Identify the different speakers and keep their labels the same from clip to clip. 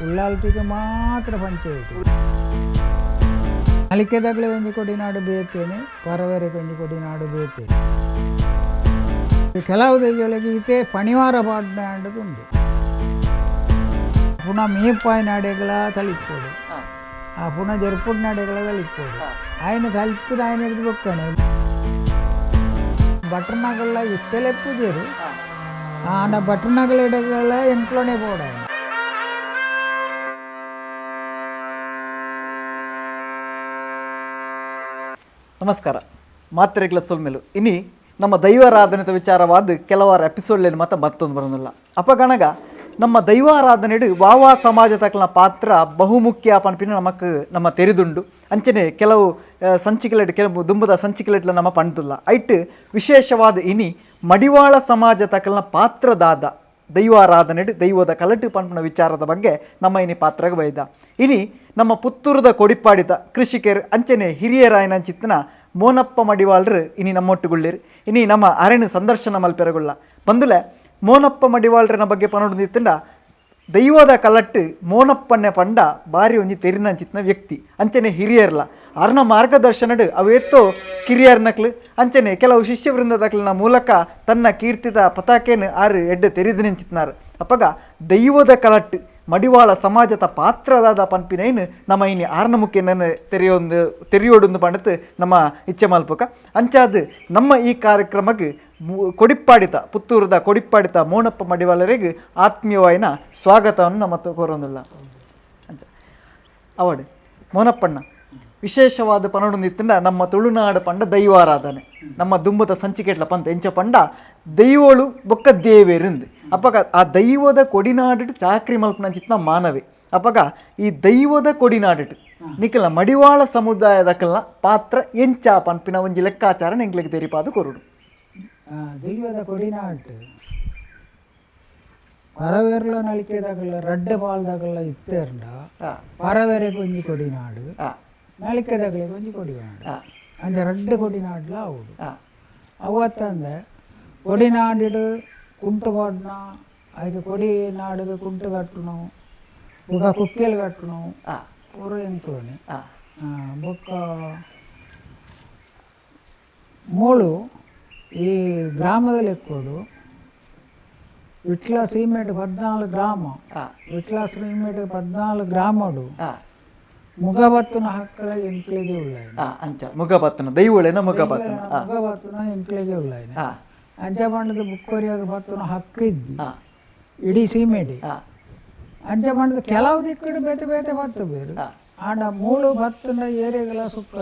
Speaker 1: ಉಳ್ಳಾಲ್ತಿಗೆ ಮಾತ್ರ ಪಂಚಾಯತಿ. ನಲಿಕೆದಾಗಲೇ ಒಂಜಿ ಕೊಡಿನಾಡು ಬೇತೇನೆ, ಪರವರೆ ಒಂಜಿ ಕೊಡಿನಾಡು ಬೇತೇನೆ. ಕೆಲವು ದೈವಗಳಿಗೆ ಇತ್ತೆ ಪಣಿವಾರ ಪಾಡ್ನ ಉಂಡು. ಪುನಃ ಮೀಪಾಯಿ ನಾಡೆಗಳ ತಲಿಪೋಡು, ಆ ಪುನಃ ಜರ್ಪುಡ್ ನಾಡೆಗಳ ತಲಿಪೋಡು. ఆయన ತಲಿಪುದ ఆయన ಹಿಡಿದು ಬೊಕ್ಕಣೆ ಬಟ್ರನಗಲ್ಲ ಇಷ್ಟೆಲ್ಲ ಪೂಜೆರು ಆಂಡ ಬಟ್ರನಗಲ ಎಡೆಗಳ ಎಂಕ್ಲೋನೆ ಬೋಡ.
Speaker 2: ನಮಸ್ಕಾರ ಮಾತ್ರೆಗಳ ಸೊಲ್ಮೆಲು. ಇನಿ ನಮ್ಮ ದೈವಾರಾಧನೆದ ವಿಚಾರವಾದ ಕೆಲವಾರು ಎಪಿಸೋಡ್ಲೇನು ಮಾತ ಮತ್ತೊಂದು ಬರೋದಿಲ್ಲ. ಅಪಗಣಗ ನಮ್ಮ ದೈವಾರಾಧನೆಡು ವಾವಾ ಸಮಾಜ ತಕ್ಕನ ಪಾತ್ರ ಬಹುಮುಖ್ಯ ಪನ್ಪಿನ ನಮಕ್ ನಮ್ಮ ತೆರಿದುಂಡು. ಅಂಚನೆ ಕೆಲವು ಸಂಚಿಕೆಲೆಡ್ ಕೆಲವು ದುಂಬದ ಸಂಚಿಕೆಲೆಟ್ಲ ನಮ್ಮ ಪಂಡುಲ್ಲ. ಐಟ್ ವಿಶೇಷವಾದ ಇನಿ ಮಡಿವಾಳ ಸಮಾಜ ತಕ್ಕಲ್ನ ಪಾತ್ರದಾದ ದೈವಾರಾಧನೆಡು ದೈವದ ಕಲಟು ಪನ್ಪಿನ ವಿಚಾರದ ಬಗ್ಗೆ ನಮ್ಮ ಇನಿ ಪಾತ್ರಗೆ ಬೈದ. ಇನಿ ನಮ್ಮ ಪುತ್ತೂರದ ಕೊಡಿಪಾಡಿದ ಕೃಷಿಕರು ಅಂಚನೆ ಹಿರಿಯರಾಯನಂಚಿತ್ತನ ಮೋನಪ್ಪ ಮಡಿವಾಳ್ರು ಇನಿ ನಮ್ಮೊಟ್ಟುಗುಳ್ಳಿರು. ಇನಿ ನಮ್ಮ ಅರಣ್ಯ ಸಂದರ್ಶನ ಮಲ್ಪೆರಗುಳ್ಳ ಬಂದುಲೆ ಮೋನಪ್ಪ ಮಡಿವಾಳ್ರನ ಬಗ್ಗೆ ಪನೊಡು ದೈವದ ಕಲಟ್ಟು ಮೋನಪ್ಪನ್ನೆ ಪಂಡ ಬಾರಿ ಒಂಜಿ ತೆರಿನಂಚಿತ್ನ ವ್ಯಕ್ತಿ ಅಂಚನೆ ಹಿರಿಯರ್ಲ ಅರ್ನ ಮಾರ್ಗದರ್ಶನಡು ಅವೇತ್ತೋ ಕಿರಿಯರ್ನಕ್ಲು ಅಂಚನೆ ಕೆಲವು ಶಿಷ್ಯವೃಂದದಕ್ಲಿನ ಮೂಲಕ ತನ್ನ ಕೀರ್ತಿದ ಪತಾಕೆನು ಆರು ಎಡ್ಡೆ ತೆರಿದು ನಿಂಚಿತ್ನಾರು. ಅಪ್ಪಗ ದೈವದ ಕಲಟ್ಟು ಮಡಿವಾಳ ಸಮಾಜದ ಪಾತ್ರದಾದ ಪನ್ಪಿನೈನು ನಮ್ಮ ಇನಿ ಆರ್ನ ಮುಖ್ಯನ ತೆರೆಯೊಂದು ತೆರೆಯೋಡೊಂದು ಪಂಡತು ನಮ್ಮ ಇಚ್ಛೆ ಮಲ್ಪಕ. ಅಂಚಾದ ನಮ್ಮ ಈ ಕಾರ್ಯಕ್ರಮಕ್ಕೆ ಕೊಡಿಪ್ಪಾಡಿತ ಪುತ್ತೂರದ ಕೊಡಿಪ್ಪಾಡಿತ ಮೋನಪ್ಪ ಮಡಿವಾಳರಿಗೆ ಆತ್ಮೀಯವಾಯಿನ ಸ್ವಾಗತವನ್ನು ನಮ್ಮ ಕೋರೊಂದಿಲ್ಲ. ಅಂಚ ಅವಡು ಮೋನಪ್ಪಣ್ಣ ವಿಶೇಷವಾದ ಪನೊಡು ನಿತ್ತಂಡ ನಮ್ಮ ತುಳುನಾಡು ಪಂಡ ದೈವಾರಾಧನೆ ನಮ್ಮ ದುಂಬದ ಸಂಚಿಕೆಟ್ಲ ಪಂತ ಎಂಚ ಪಂಡ ದೈವೋಳು ಬೊಕ್ಕ ದೇವೇರಿಂದು. ಅಪ್ಪಗ ಆ ದೈವದ ಕೊಡಿನಾಡಿಟ್ಟು ಚಾಕ್ರಿ ಮಲ್ಪನ ಚಿತ್ನ ಮಾನವೆ. ಅಪ್ಪಗ ಈ ದೈವದ ಕೊಡಿನಾಡಿಟ್ಟು ನಿಕಲ ಮಡಿವಾಳ ಸಮುದಾಯದಕಲ್ನ ಪಾತ್ರ ಎಂಚ ಪನ್ಪಿನ ಒಂಜಿ ಲೆಕ್ಕಾಚಾರ ಎಂಕ್ಲೆಗ್ ತೆರಿಪಾದ ಕೊರುಡು.
Speaker 1: ದೈವದ ಕೊಡಿನಾಟು ಪರವೇರ್ಲ ನಲಿಕೆದಾಗಲ್ಲ ರಡ್ಡೆ ಪಾಲ್ದಾಗಲ್ಲ ಇತ್ತೇರ್ಂಡ ಪರವೇರೆಗೆ ಒಂಜಿ ಕೊಡಿನಾಡು, ನಲಿಕೆದಾಗಲಿಗೆ ಒಂಜಿ ಕೊಡಿನಾಡು, ಅಂಚ ರಡ್ಡೆ ಕೊಡಿನಾಡ್ಲ ಆವುಡು. ಅವತ್ತಂದೆ ಕೊಡಿನಾಡಿಡು ಕುಂಟು ಪಾಡ್ನ, ಐಕೆ ಕೊಡಿ ನಾಡುಗೆ ಕುಂಟು ಕಟ್ಟುನು, ಬೊಕ್ಕ ಕುಕ್ಕೆಲ್ ಕಟ್ಟುನು ಪೂರ ಎಂಕ್ಲೋನೆ. ಬೊಕ್ಕ ಮೂಳು ಈ ಗ್ರಾಮದಲ್ಲಿ ಎಕ್ಕೋಡು ವಿಟ್ಲ ಸೀಮೆಡ್ 14 ಗ್ರಾಮ, ವಿಟ್ಲ ಸೀಮೆಡ್ 14 ಗ್ರಾಮಡು ಮುಗಬತ್ತುನ ಹಕ್ಕಳ ಎಂಕ್ಲೆಗೆ ಉಳ್ಳಾಯನ.
Speaker 2: ಅಂಚ ಮುಗಬತ್ತನ ದೈವಳೆನ ಮುಗಬತ್ತನ
Speaker 1: ಮುಗಬತ್ತುನ ಎಂಕ್ಲೆಗೆ ಉಳ್ಳಾಯನ. ಅಂಚ ಪಂಡದ ಬುಕ್ಕೋರಿಯಾಗ ಬತ್ತುನ ಹಕ್ಕು ಇದ್ದಿ ಇಡೀ ಸೀಮೆಡಿ. ಅಂಚ ಪಂಡದ ಕೆಲವು ದಿಕ್ಕಡು ಬೇತೆ ಬೇತೆ ಬತ್ತು ಬೇರು ಆಂಡ ಮೂಳು ಬತ್ತುನ ಏರಿಯಾಗಳ ಸುಕ್ಕ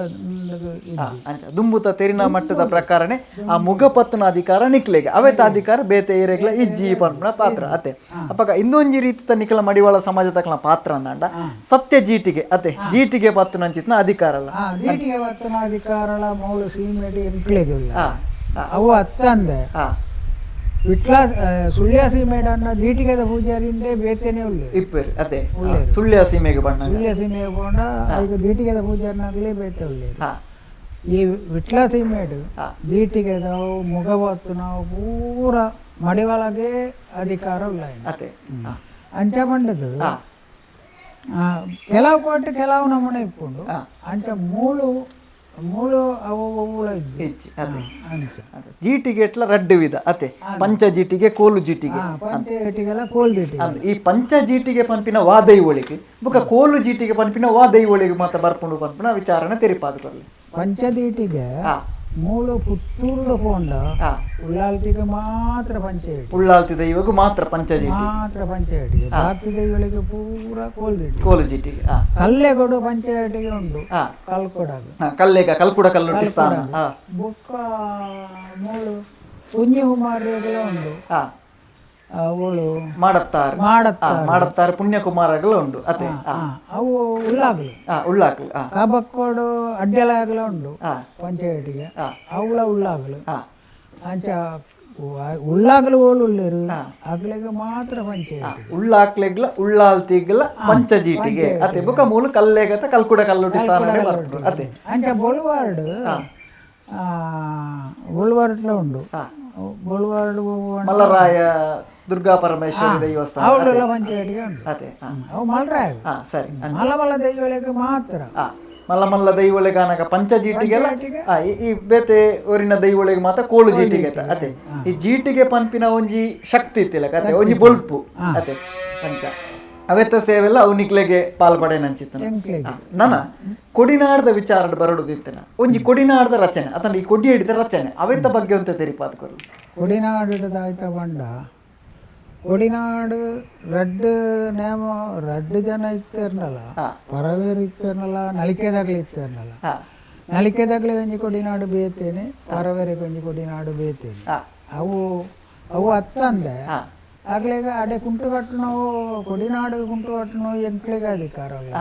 Speaker 2: ಅಂಚ ದುಂಬುತ ತೆರಿನ ಮಟ್ಟದ ಪ್ರಕಾರನೇ ಆ ಮುಗಪತ್ತುನ ಅಧಿಕಾರ ನಿಕ್ಲೆಗೆ ಅವೆತ ಅಧಿಕಾರ ಬೇತೆ ಏರಿಯಾಗಳ ಇಜ್ಜಿ ಪನ್ಪುನ ಪಾತ್ರ ಅತೆ. ಅಪ್ಪಗ ಇನ್ನೊಂಜಿ ರೀತಿತ ನಿಕಲ ಮಡಿವಾಳ ಸಮಾಜ ತಕ್ಕನ ಪಾತ್ರ ಅಂದಾಂಡ ಸತ್ಯ ಜೀಟಿಗೆ ಅತೆ ಜೀಟಿಗೆ ಪತ್ತುನಂಚಿತ್ನ ಅಧಿಕಾರ ಅಲ್ಲ.
Speaker 1: ಜೀಟಿಗೆ ಪತ್ತುನ ಅಧಿಕಾರಲ ಮೂಳು ಸೀಮೆಡಿ ಎಂಕ್ಲೆಗೆ ಇಲ್ಲ. ಅವು ಅತ್ತಂದೆ ವಿಟ್ಲ ಸುಳ್ಯ ಸೀಮೆಡ್ ಅನ್ನ ಜೀಟಿಗೆದ ಪೂಜಾರಿಂಡೆ ಬೇತೆನೆ ಉಳ್ಳೆ
Speaker 2: ಇಪ್ಪೇರು ಅದೇ ಸುಳ್ಯ ಸೀಮೆಗೆ ಬಣ್ಣ
Speaker 1: ಸುಳ್ಯ ಸೀಮೆಗೆ ಪೋಂಡ ಐಕ್ ಜೀಟಿಗೆದ ಪೂಜಾರಿನಾಗಲೇ ಬೇತೆ ಉಳ್ಳೇರು. ಈ ವಿಟ್ಲ ಸೀಮೆಡ್ ಜೀಟಿಗೆದವು ಮುಗಬತ್ತುನವು ಪೂರ ಮಡಿವಾಳಗೆ ಅಧಿಕಾರ ಉಳ್ಳ
Speaker 2: ಅದೇ.
Speaker 1: ಅಂಚ ಪಂಡದು ಕೆಲವು ಕೋಟೆ ಕೆಲವು ನಮೂನೆ ಇಪ್ಪುಂಡು. ಅಂಚ ಮೂಳು ಮೂಳು ಅವು ಅವುಳ ಇಜ್ಜಿ ಅಂಚ
Speaker 2: ಜೀಟಿಗೆ ಎಟ್ಲ ರಡ್ಡು ವಿಧ ಅತೆ, ಪಂಚ ಜೀಟಿಗೆ ಕೋಲು ಜೀಟಿಗೆ.
Speaker 1: ಪಂಚ ಜೀಟಿಗೆಲ್ಲ ಕೋಲು ಜೀಟಿಗೆ.
Speaker 2: ಈ ಪಂಚ ಜೀಟಿಗೆ ಪನ್ಪಿನ ವಾ ದೈವಳಿಗೆ ಬೊಕ್ಕ ಕೋಲು ಜೀಟಿಗೆ ಪನ್ಪಿನ ವಾ ದೈವಳಿಗೆ ಮಾತ ಬರ್ಪುಂಡು ಪನ್ಪಿನ ವಿಚಾರಣೆ ತೆರಿಪಾದ ಕೊರ್ಲಿ.
Speaker 1: ಪಂಚ ಜೀಟಿಗೆ ಮೂಳು ಪುತ್ತೂರು ಪೋಂಡ ಉಳ್ಳಾಲ್ತಿಗೆ ಮಾತ್ರ ಪಂಚಾಯತಿ.
Speaker 2: ಉಳ್ಳಾಲ್ತಿ ದೈವಗೂ ಮಾತ್ರ ಪಂಚಜೀಟಿ
Speaker 1: ಮಾತ್ರ ಪಂಚಾಯತಿಗೆ, ಬಾಕಿ ದೈವಗಳಿಗೆ ಪೂರ ಕೋಲು ಜೀಟಿ.
Speaker 2: ಕೋಲು ಜೀಟಿಗೆ.
Speaker 1: ಕಲ್ಲೆಗೊಡು ಪಂಚಾಯತಿಗೆ ಉಂಡು, ಕಲ್ಕೊಡಗ
Speaker 2: ಕಲ್ಲೆಗ ಕಲ್ಕುಡ ಕಲ್ಲುಟ್ಟಿ ಸ್ಥಾನ.
Speaker 1: ಬೊಕ್ಕ ಮೂಳು ಪುಣ್ಯ ಕುಮಾರಿಗೆಲ್ಲ ಉಂಡು. ಅವಳು
Speaker 2: ಮಾಡತ್ತಾರು
Speaker 1: ಮಾಡತ್ತಾರೆ
Speaker 2: ಮಾಡತ್ತಾರೆ ಪುಣ್ಯಕುಮಾರಗಳು ಉಂಡು ಅತೆ.
Speaker 1: ಅವು ಉಳ್ಳಾಗ್ಲು
Speaker 2: ಉಳ್ಳಾಗ್ಲು.
Speaker 1: ಕಬಕ್ಕೋಡು ಅಡ್ಡಲಾಗಲ ಉಂಡು ಪಂಚಾಯತಿಗೆ, ಅವುಗಳ ಉಳ್ಳಾಗ್ಲು. ಅಂಚ ಉಳ್ಳಾಗ್ಲು ಓಳು ಉಳ್ಳೇರು ಅಗ್ಲಿಗೆ ಮಾತ್ರ ಪಂಚಾಯತಿ.
Speaker 2: ಉಳ್ಳಾಕ್ಲೆಗ್ಲ ಉಳ್ಳಾಲ್ತಿಗ್ಲ ಪಂಚಜೀಟಿಗೆ ಅತೆ. ಬೊಕ್ಕ ಮೂಲು ಕಲ್ಲೆಗತ ಕಲ್ಕುಡ ಕಲ್ಲುಟಿ ಸ್ಥಾನಡೆ ಬರ್ಪುಂಡು ಅತೆ.
Speaker 1: ಅಂಚ ಬೊಳುವಾರ್ಡ್ ಬೊಳುವಾರ್ಡ್ಲ ಉಂಡು. ಬೊಳುವಾರ್ಡ್
Speaker 2: ಮಲ್ಲರಾಯ Durga Parameshwari ದೇವಸ್ಥಾನ
Speaker 1: ಅವಳೆಲ್ಲ ಪಂಚಗಟ್ಟಿಗೆ ಉಂಟು.
Speaker 2: ಅದೇ.
Speaker 1: ಅವು ಮಲ್ರಾಯ.
Speaker 2: ಸರಿ.
Speaker 1: ಮಲ್ಲ ಮಲ್ಲ ದೈವಗಳಿಗೆ ಮಾತ್ರ.
Speaker 2: ಮಲ್ಲ ಮಲ್ಲ ದೈವೊಳೆಗೆ ಆನಗ ಪಂಚ ಜೀಟಿಗೆಲ್ಲ ಈ ಬೇತೆ ಊರಿನ ದೈವೊಳೆಗೆ ಮಾತ್ರ ಕೋಳು ಜೀಟಿಗೆ ಅದೇ. ಈ ಜೀಟಿಗೆ ಪನ್ಪಿನ ಒಂಜಿ ಶಕ್ತಿ ಇತ್ತಿಲ್ಲ ಅದೇ, ಒಂಜಿ ಬೊಲ್ಪು ಅದೇ. ಅಂಚ ಅವೆತ್ತ ಸೇವೆಲ್ಲ ಅವು ನಿಕ್ಲೆಗೆ ಪಾಲ್ ಪಡೆಯನಂಚಿತ್ತನ. ನನ ಕೊಡಿನಾಡ್ದ ವಿಚಾರ ಬರಡುದಿತ್ತನ ಒಂಜಿ ಕೊಡಿನಾಡ್ದ ರಚನೆ ಅತನ ಈ ಕೊಡಿ ಹಿಡಿದ ರಚನೆ ಅವೆತ್ತ ಬಗ್ಗೆ ಅಂತ ತೆರಿಪಾದ ಕೊರ್ಲು.
Speaker 1: ಕೊಡಿನಾಡು ಆಯ್ತ ಬಂಡ ಕೊಡಿನಾಡು ರಡ್ಡು ನೇಮ ರಡ್ಡು ಜನ ಇತ್ತೇರ್ನಲ್ಲ, ಪರವೇರು ಇತ್ತೇರ್ನಲ್ಲ, ನಲಿಕೆದಾಗ್ಲಿ ಇತ್ತೇರ್ನಲ್ಲ. ನಲಿಕೆದಾಗ್ಲಿ ಒಂಜಿ ಕೊಡಿನಾಡು ಬೇತೇನೆ, ಪರವೇರಿಗೆ ಒಂಜಿ ಕೊಡಿನಾಡು ಬೇತೇನೆ. ಅವು ಅವು ಅತ್ತಂದೆ ಆಗ್ಲೇಗ ಅಡೆ ಕುಂಟು ಕಟ್ಟುನವು ಕೊಡಿನಾಡು ಕುಂಟು ಕಟ್ಟುನವು ಎಂಕ್ಲೆಗೆ ಅಧಿಕಾರ ಅಲ್ಲ.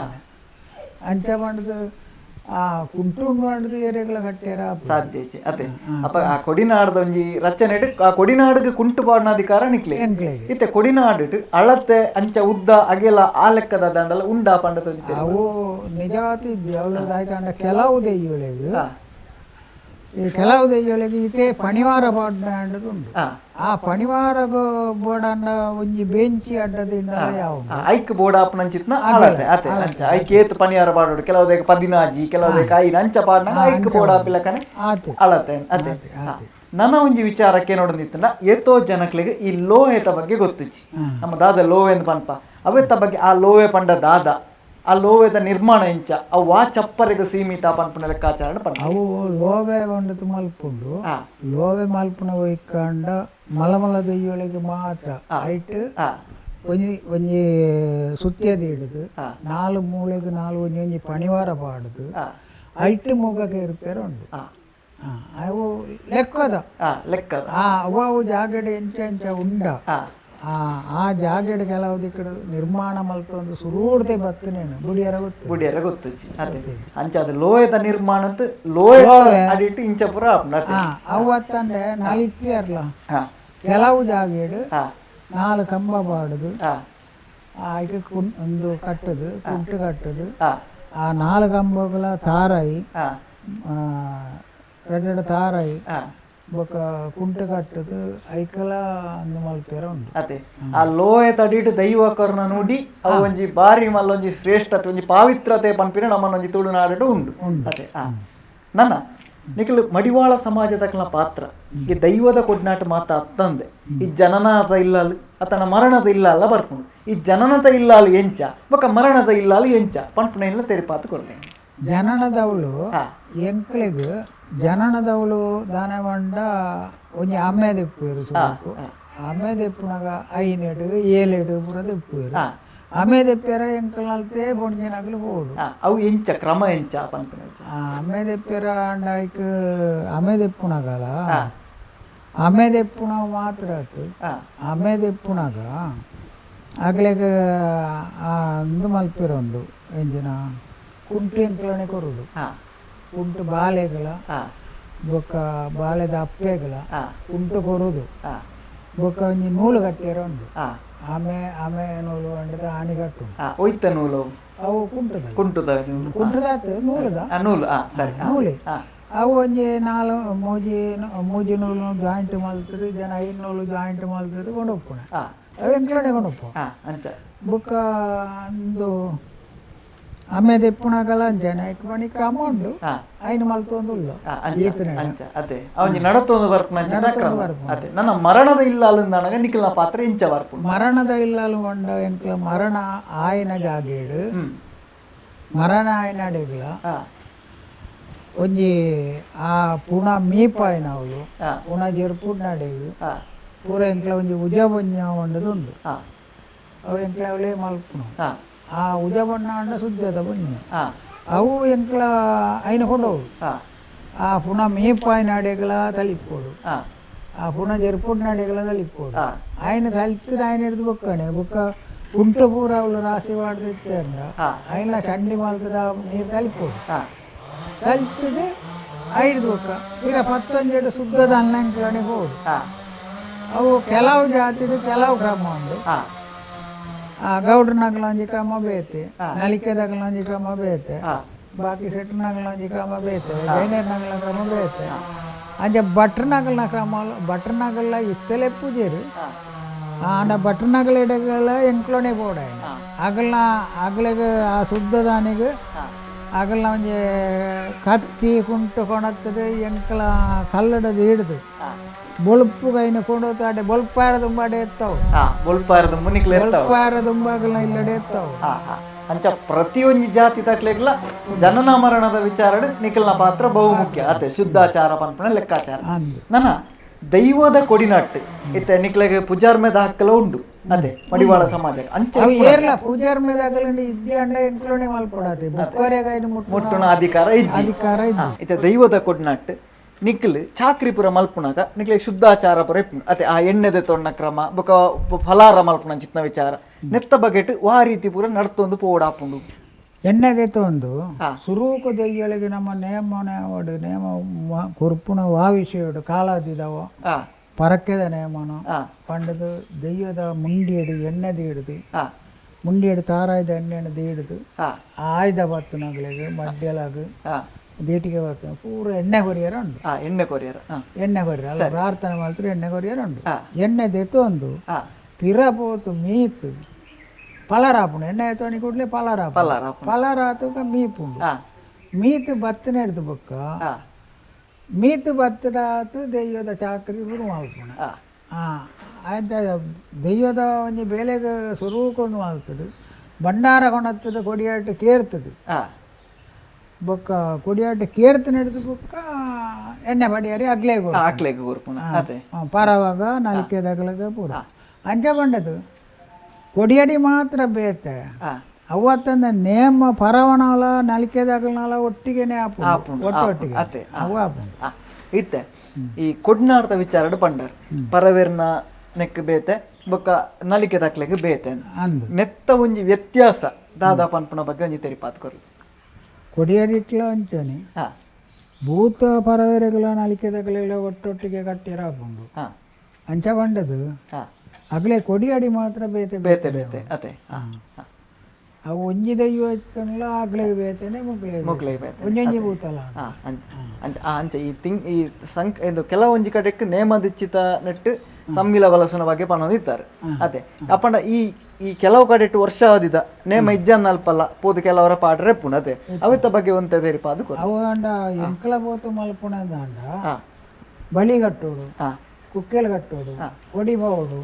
Speaker 1: ಅಂಚ ಪಂಡ್ದು ಆ ಕುಂಟು ಉಂಡು ಏರಿಯಗಳ ಕಟ್ಟಿಯರ
Speaker 2: ಸಾಧ್ಯ ಇಜ್ಜಿ ಅದೇ. ಅಪ್ಪ ಆ ಕೊಡಿನಾಡ್ದ ಒಂಜಿ ರಚನೆ ಆ ಕೊಡಿನಾಡಿಗೆ ಕುಂಟು ಪಾಡಿನ ಅಧಿಕಾರ ನಿಕ್ಲೆ ಇತ್ತೆ. ಕೊಡಿನಾಡು ಅಳತೆ ಅಂಚ ಉದ್ದ ಅಗೆಲ ಆ ಲೆಕ್ಕದ ದಂಡಲ ಉಂಡ ಪಂಡತ.
Speaker 1: ಅವು ನಿಜವಾದ ಅವಳು ಆಯ್ತಾಂಡ ಕೆಲವು ದೆಯ್ಯೊಳೆಗೆ ಈ ಕೆಲವು ದೆಯ್ಯೊಳೆಗೆ ಇತ್ತೆ ಪಣಿವಾರ ಬೋರ್ಡ್ ಉಂಡು. ಆ ಪಣಿವಾರ ಬೋರ್ಡ್ ಒಂಜಿ ಬೆಂಚಿ ಅಡ್ಡದಿಂದ ಯಾವ
Speaker 2: ಐಕ್ ಬೋರ್ಡ್ ಆಪನಂಚಿತ್ನ ಅಳತೆ ಅತೆ. ಅಂಚ ಐಕ್ ಏತ್ ಪಣಿಯಾರ ಪಾಡೋಡು, ಕೆಲವುದೇಕ 16, ಕೆಲವುದೇಕ 5 ಅಂಚ ಪಾಡ್ನಾಗ ಐಕ್ ಬೋರ್ಡ್ ಆಪಿಲಕನೆ ಅಳತೆ ಅತೆ. ನನ್ನ ಒಂಜಿ ವಿಚಾರಕ್ಕೆ ನೋಡೋದಿತ್ತಂಡ ಏತೋ ಜನಕ್ಲೆಗ್ ಈ ಲೋಹೆತ ಬಗ್ಗೆ ಗೊತ್ತುಜಿ. ನಮ್ಮ ದಾದ ಲೋಹೆ ಎಂದು ಪನ್ಪ ಅವೆತ್ತ ಬಗ್ಗೆ, ಆ ಲೋಹೆ ಪಂಡ ದಾದ, ಆ ಲೋಹದ ನಿರ್ಮಾಣ ಎಂಚ, ಅವು ವಾ ಚಪ್ಪರಿಗೆ ಸೀಮಿತ ಪನ್ಪುನ ಲೆಕ್ಕಾಚಾರ ಪನ್ಪ.
Speaker 1: ಅವು ಲೋವೆ ಒಂದು ಮಲ್ಪುಂಡು. ಲೋವೆ ಮಲ್ಪುನ ಒಯ್ಕಂಡ ಮಲ ಮಲ ದೆಯ್ಯೊಳಗೆ ಮಾತ್ರ ಹೈಟ್ ಒಂಜಿ ಒಂಜಿ ಸುತ್ತಿಯದು ಹಿಡಿದು ನಾಲು ಮೂಳೆಗೆ ನಾಲು ಒಂಜಿ ಒಂಜಿ ಪಣಿವಾರ ಪಾಡುದು ಐಟ್ ಮುಗಕ್ಕೆ ಇರ್ಪೇರು ಉಂಡು. ಅವು ಲೆಕ್ಕದ
Speaker 2: ಲೆಕ್ಕದ
Speaker 1: ಅವು ಅವು ಜಾಗಡೆ ಎಂಚ ಎಂಚ ಉಂಡ ಆ ಜಾಗಡೆ ಕೆಲವು ದಿಕ್ಕಡು ನಿರ್ಮಾಣ ಮಲ್ತೊಂದು ಸುರೂಡ್ದೆ ಬತ್ತನೇನು ಬುಡಿಯರ ಗೊತ್ತು,
Speaker 2: ಬುಡಿಯರ ಗೊತ್ತು ಅದೇ. ಅಂಚ ಅದು ಲೋಹದ ನಿರ್ಮಾಣ ಅಂತ ಲೋಹ ಅಡಿಟ್ಟು ಇಂಚ ಪೂರ
Speaker 1: ಅವು ಅತ್ತಂಡೆ ನಲಿಪಿಯರ್ಲ ಕೆಲವು ಜಾಗೇಡು ನಾಲು ಕಂಬ ಪಾಡುದು ಐಕ್ ಒಂದು ಕಟ್ಟುದು ಕುಂಟು ಕಟ್ಟುದು. ಆ ನಾಲು ಕಂಬಗಳ ತಾರಾಯಿ ಎರಡು ತಾರಾಯಿ ಬೊಕ ಕುಂಟು ಕಟ್ಟುದು ಐಕಲ ಅಂದು ಮಲ್ಪೆರ ಉಂಡು
Speaker 2: ಅದೇ. ಆ ಲೋಹೆ ತಡಿಟ್ಟು ದೈವ ಕರ್ಣ ನುಡಿ ಅವು ಒಂಜಿ ಬಾರಿ ಮಲ್ಲೊಂಜಿ ಶ್ರೇಷ್ಠತೆ ಒಂಜಿ ಪಾವಿತ್ರತೆ ಪನ್ಪಿನ ನಮ್ಮನೊಂಜಿ ತುಳುನಾಡು ಉಂಡು ಅದೇ. ನನ್ನ ನಿಖಲು ಮಡಿವಾಳ ಸಮಾಜದಕ್ಲ ಪಾತ್ರ ಈ ದೈವದ ಕೊಡ್ನಾಟ ಮಾತ ಅತ್ತಂದೆ ಈ ಜನನಾಥ ಇಲ್ಲಲ್ ಅತನ ಮರಣದ ಇಲ್ಲಲ್ಲ ಬರ್ಪುಂಡು. ಈ ಜನನದ ಇಲ್ಲಾಲು ಎಂಚ ಬೊಕ ಮರಣದ ಇಲ್ಲಾಲು ಎಂಚ ಪನ್ಪುನ ಇಲ್ಲ ತೆರಿಪಾತು ಕೊರ್ಲೆ.
Speaker 1: ಜನನದವಳು ಎಂಕ್ಲೆಗ್ ಜನನದವಳು ದಾನ ಪಂಡ ಒಂಜಿ ಅಮ್ಮೆ ದೆಪ್ಪುವೆರ್ ಸುರುಕು. ಅಮ್ಮೆ ದೆಪ್ಪುನಗ 5 7 ಪೂರ ದೆಪ್ಪುವೆರ್. ಅಮ್ಮೆ ದೆಪ್ಪೆರ ಎಂಕ್ಲಲ್ತೇ ಪೊಂಜಿನಕ್ಲು ಪೋಡು.
Speaker 2: ಅವು ಎಂಚ ಕ್ರಮ ಎಂಚ ಪನ್ಪುನ
Speaker 1: ಅಮ್ಮೆ ದೆಪ್ಪೆರ ಅಂಡ ಐಕ್ ಅಮ್ಮೆ ದೆಪ್ಪುನಗಲ ಅಮ್ಮೆ ದೆಪ್ಪುನ ಮಾತ್ರ ಆತು. ಅಮ್ಮೆ ದೆಪ್ಪುನಗ ಅಗ್ಲೆಗ್ ಉಂದು ಮಲ್ಪೆರ ಉಂಡು ಎಂಚಿನ ಕುಂಟು ಎಂಕ್ಲನೆ ಕೊರುಡು. ಕುಂಟು ಬಾಲೆಗಳ ಬೊಕ್ಕ ಬಾಲೆದ ಅಪ್ಪೆಗಳ ಕುಂಟು ಕೊರುದು. ಬೊಕ್ಕ ಒಂಜಿ ನೂಲು ಕಟ್ಟಿಯರ ಉಂಡು. ಆಮೆ ಆಮೆ ನೂಲು ಪಂಡದ ಆಣಿ ಕಟ್ಟು
Speaker 2: ಒಯ್ತ ನೂಲು
Speaker 1: ಅವು ಕುಂಟುದ
Speaker 2: ಕುಂಟುದ
Speaker 1: ಕುಂಟುದಾತು ನೂಲುದ
Speaker 2: ನೂಲು ಸರಿ
Speaker 1: ನೂಲೆ ಅವು ಒಂಜಿ ನಾಲು ಮೂಜಿ ಮೂಜಿ ನೂಲು ಜಾಯಿಂಟ್ ಮಲ್ತರು ಜನ 5 ನೂಲು ಜಾಯಿಂಟ್ ಮಲ್ತರು ಕೊಂಡೊಪ್ಪುಣ ಅವು ಎಂಕ್ಲನೆ ಕೊಂಡೊಪ್ಪ.
Speaker 2: ಅಂಚ
Speaker 1: ಬೊಕ್ಕ ಒಂದು ಅಮ್ಮೆ ದೆಪ್ಪುನಗಲ ಅಂಚನೆ ಐಕ್ ಪಣಿ ಕ್ರಮ ಉಂಡು ಐನು ಮಲ್ತೊಂದು ಉಲ್ಲ
Speaker 2: ಅಂಚ ಅದೇ ಒಂಜಿ ನಡತೊಂದು ಬರ್ಪುನ ಕ್ರಮ ಅದೇ. ನನ್ನ ಮರಣದ ಇಲ್ಲಾಲು ನನಗ ನಿಖಲ್ನ ಪಾತ್ರ ಇಂಚ ಬರ್ಪುಂಡು.
Speaker 1: ಮರಣದ ಇಲ್ಲಾಲು ಪಂಡ ಎಂಕ್ಲ ಮರಣ ಆಯಿನ ಜಾಗೇಡು ಮರಣ ಆಯಿನ ಅಡೆಗಳ ಒಂಜಿ ಆ ಪುಣ ಮೀಪಾಯಿನವಳು ಪುಣ ಜೆರ್ಪುಡ್ನ ಅಡೆಗು ಪೂರ ಎಂಕ್ಲ ಒಂಜಿ ಉಜ ಬೊಂಜ ಪಂಡದು ಉಂಡು. ಅವು ಎಂಕ್ಲ ಅವಳೇ ಮಲ್ಪುಣ. ಆ ಉಜ ಬಣ್ಣ ಅಂಡ ಶುದ್ಧದ ಬೊಂಜ ಅವು ಎಂಕ್ಲ ಐನ ಕೊಂಡೋವು. ಆ ಪುಣ ಮೀಪಾಯಿನ ಅಡೆಗಳ ತಲಿಪೋಡು, ಆ ಪುಣ ಜೆರ್ಪುಡ್ನ ಅಡೆಗಳ ತಲಿಪೋಡು. ಆಯ್ನ ತಲಿತಿರ ಆಯ್ನ ಹಿಡಿದು ಬೊಕ್ಕಣೆ ಬೊಕ್ಕ ಕುಂಟು ಪೂರ ಅವಳು ರಾಶಿ ಮಾಡ್ದಿತ್ತೇರ್ನ ಆಯ್ನ ಚಂಡಿ ಮಲ್ತದ ನೀರು ತಲಿಪೋಡು. ತಲಿತದೆ ಐದು ಬೊಕ್ಕ ತೀರ 11 ಶುದ್ಧದ ಅಲ್ಲಂಕರಣೆ ಹೋಡು. ಅವು ಕೆಲವು ಜಾತಿದು ಕೆಲವು ಕ್ರಮ ಉಂಡು. ಗೌಡ್ರನಗಲ ಒಂಜಿ ಕ್ರಮ ಬೇತೆ, ನಲಿಕೆದಗಲ ಒಂಜಿ ಕ್ರಮ ಬೇತೆ, ಬಾಕಿ ಸೆಟ್ನಗಲ ಒಂಜಿ ಕ್ರಮ ಬೇತೆ, ಜೈನರ್ನಗಲ ಕ್ರಮ ಬೇತೆ. ಅಂಚೆ ಭಟ್ರನಗಲ್ನ ಕ್ರಮ ಭಟ್ರನಗಲ ಇತ್ತಲೆ ಪೂಜೆರು. ಆಂಡ ಭಟ್ರನಗಲೆಡಗಲ ಎಂಕ್ಲೋನೆ ಬೋಡಾಯ್ನ ಅಗಲ್ನ ಅಗಲಿಗೆ ಆ ಶುದ್ಧದಾನಿಗೆ ಅಗಲ್ನ ಒಂಜಿ ಕತ್ತಿ ಕುಂಟು ಕೊಣತ್ತದು ಎಂಕಲ ಕಲ್ಲಡ ಹಿಡ್ದು ಬೊಲ್ಪು ಕೈನ ಕೊಂಡೋತಾಡೆ ಬೊಲ್ಪಾರ ದುಂಬಾಡೆ ಎತ್ತಾವು.
Speaker 2: ಬೊಲ್ಪಾರ ದುಂಬು ನಿಕ್ಲೆ ಇರ್ತಾವ.
Speaker 1: ಬೊಲ್ಪಾರ ದುಂಬಾಗಲ್ನ ಇಲ್ಲಡೆ ಎತ್ತಾವು.
Speaker 2: ಅಂಚ ಪ್ರತಿಯೊಂಜಿ ಜಾತಿ ತಕ್ಲೆಗ್ಲ ಜನನ ಮರಣದ ವಿಚಾರಡ್ ನಿಕಲ್ನ ಪಾತ್ರ ಬಹುಮುಖ್ಯ ಅತೆ ಶುದ್ಧಾಚಾರ ಪನ್ಪುನ ಲೆಕ್ಕಾಚಾರ. ನನ ದೈವದ ಕೊಡಿನಟ್ಟು ಇತ್ತೆ ನಿಕ್ಲೆಗ್ ಪುಜಾರ್ಮೆದ ಹಕ್ಕಲ ಉಂಡು ಅದೇ ಮಡಿವಾಳ ಸಮಾಜ ಅಂಚ
Speaker 1: ಏರ್ಲ ಪೂಜಾರ್ಮೆದ ಹಕ್ಕಲ ಇದ್ದೆ ಅಂಡ ಎಂಕ್ಲೋನೆ ಮಲ್ಪೊಡಾತೆ ಬೊಕ್ಕೊರೆಗ್
Speaker 2: ಮುಟ್ಟುನ ಅಧಿಕಾರ ಇಜ್ಜಿ.
Speaker 1: ಅಧಿಕಾರ ಇಜ್ಜಿ.
Speaker 2: ಇತ್ತೆ ದೈವದ ಕೊಡಿನಟ್ಟು ನಿಕ್ಲು ಚಾಕ್ರಿ ಪುರ ಮಲ್ಪುನಾಗ ನಿಕ್ಲೆ ಶುದ್ಧಾಚಾರ ಪುರ ಇಪ್ಪುಂಡು ಅತೆ ಆ ಎಣ್ಣೆದೆ ತೊಣ್ಣ ಕ್ರಮ ಬೊಕ ಫಲಾರ ಮಲ್ಪುನ ಚಿತ್ನ ವಿಚಾರ ನೆತ್ತ ಬಗೆಟ್ ವಾ ರೀತಿ ಪೂರ ನಡ್ತೊಂದು ಪೋಡಾಪುಂಡು.
Speaker 1: ಎಣ್ಣೆದೆ ತೊಂದು ಸುರೂಕು ದೈಯೊಳಗೆ ನಮ್ಮ ನೇಮನ ನೇಮ ಕುರ್ಪುನ ವಾ ವಿಷಯಡು ಕಾಲಾದಿದವ ಪರಕೆದ ನೇಮನ ಪಂಡದು ದೈಯದ ಮುಂಡಿಯಡು ಎಣ್ಣೆ ದೀಡುದು ಮುಂಡಿಯಡು ತಾರಾಯ್ದ ಎಣ್ಣೆಯನ್ನು ದೀಡುದು ಆಯ್ದ ಬತ್ತುನಗಳಿಗೆ ಮಡ್ಯಲಾಗ ದೀಟಿಗೆ ಬರ್ತದೆ ಪೂರ ಎಣ್ಣೆ ಕೊರಿಯರ ಉಂಡು.
Speaker 2: ಎಣ್ಣೆ ಕೊರಿಯರ
Speaker 1: ಎಣ್ಣೆ ಕೊರಿಯರ ಅಲ್ಲ ಪ್ರಾರ್ಥನೆ ಮಾಡ್ತಾರೆ ಎಣ್ಣೆ ಕೊರಿಯರ ಉಂಡು. ಎಣ್ಣೆ ದೆತ್ತು ಒಂದು ಪಿರ ಪೋತು ಮೀತು ಪಲರಾಪುಂಡು ಎಣ್ಣೆ ಎತ್ತೋಣಿ ಕೂಡಲೇ ಪಲರಾಪು ಪಲರಾತುಕ ಮೀಪುಂಡು ಮೀತು ಬತ್ತನೆ ಹಿಡ್ದು ಬೊಕ್ಕ ಮೀತು ಬತ್ತನಾತು ದೆಯ್ಯದ ಚಾಕ್ರಿ ಶುರು ಮಲ್ಪುಣ. ಆಯ್ತ ದೆಯ್ಯದ ಒಂಜಿ ಬೇಲೆಗೆ ಸುರುಕೊಂದು ಮಲ್ತದು ಭಂಡಾರ ಕೊಣತ್ತದ ಕೊಡಿಯಾಟ ಕೇರ್ತದೆ ಬೊಕ್ಕ ಕೊಡಿಯಾಟ ಕೇರ್ತು ನಡೆದು ಬೊಕ್ಕ ಎಣ್ಣೆ ಪಡಿಯಾರಿ ಅಗ್ಲೇ
Speaker 2: ಅಗ್ಲೇಗ್ ಕೊರ್ಪುನ
Speaker 1: ಪರವಾಗ ನಲಿಕೆದಗ್ಲಗ ಪೂರ ಅಂಚ ಬಂಡದು ಕೊಡಿಯಡಿ ಮಾತ್ರ ಬೇತೆ ಅವತ್ತಂದ ನೇಮ ಪರವಣಾಲ ನಲಿಕೆದಗ್ಲನಾಲ ಒಟ್ಟಿಗೆನೆ ಆಪುಂಡು ಒಟ್ಟೊಟ್ಟಿಗೆ ಅವು ಆಪುಂಡು.
Speaker 2: ಇತ್ತೆ ಈ ಕೊಡ್ನಾಡ್ದ ವಿಚಾರಡ್ ಪಂಡರ್ ಪರವೇರ್ನ ನೆಕ್ ಬೇತೆ ಬೊಕ್ಕ ನಲಿಕೆ ತಕ್ಲೆಗ್ ಬೇತೆ
Speaker 1: ಅಂದು
Speaker 2: ನೆತ್ತ ಒಂಜಿ ವ್ಯತ್ಯಾಸ ದಾದಾ ಪನ್ಪುನ ಬಗ್ಗೆ ಒಂಜಿ ತೆರಿಪಾತ್ ಕೊರ್ಲು.
Speaker 1: ಕೊಡಿಯಡಿಟ್ಲ ಅಂಚನೆ ಭೂತ ಪರವೇರೆಗಳ ನಲಿಕೆದಗಲೆಲ್ಲ ಒಟ್ಟೊಟ್ಟಿಗೆ ಕಟ್ಟಿರ ಆಪುಂಡು ಅಂಚ ಬಂಡದು ಅಗಲೆ ಕೊಡಿಯಡಿ ಮಾತ್ರ ಬೇತೆ
Speaker 2: ಬೇತೆ ಬೇತೆ ಅತೆ
Speaker 1: ಅವು ಒಂಜಿ ದೈವ ಇತ್ತಲ್ಲ ಅಗ್ಲೆಗ್ ಬೇತೆನೆ ಮುಗ್ಲೆ
Speaker 2: ಮುಗ್ಲೆ ಬೇತೆ
Speaker 1: ಒಂಜೊಂಜಿ ಭೂತಲ.
Speaker 2: ಅಂಚ ಅಂಚ ಅಂಚ ಈ ತಿಂಗ್ ಈ ಸಂಕ್ ಇದು ಕೆಲವೊಂಜಿ ಕಡೆಕ್ ನೇಮದಿಚ್ಚಿತ ನೆಟ್ಟು ಸಮ್ಮಿಲ ಬಲಸುನ ಬಗ್ಗೆ ಪನ್ನೊಂದು ಇತ್ತಾರೆ ಅದೇ ಅಪ್ಪಂಡ ಈ ಈ ಕೆಲವು ಕಡೆಟ್ಟು ವರ್ಷ ಆದಿದ ನೇಮ ಇಜ್ಜನ್ ಅಲ್ಪಲ್ಲ ಪೋದು ಕೆಲವರ ಪಾಡ್ರೆ ರೆಪ್ಪುಂಡು ಅದೇ ಅವಿತ ಬಗ್ಗೆ ಒಂತೆ ತೆರಿಪ ಅದು
Speaker 1: ಅವು ಅಂಡ ಎಂಕಲ ಪೋತು ಮಲ್ಪುಣ ಅಂಡ ಬಳಿ ಕಟ್ಟೋಡು ಕುಕ್ಕೆಲ್ ಕಟ್ಟೋಡು ಕೊಡಿ ಬೋಡು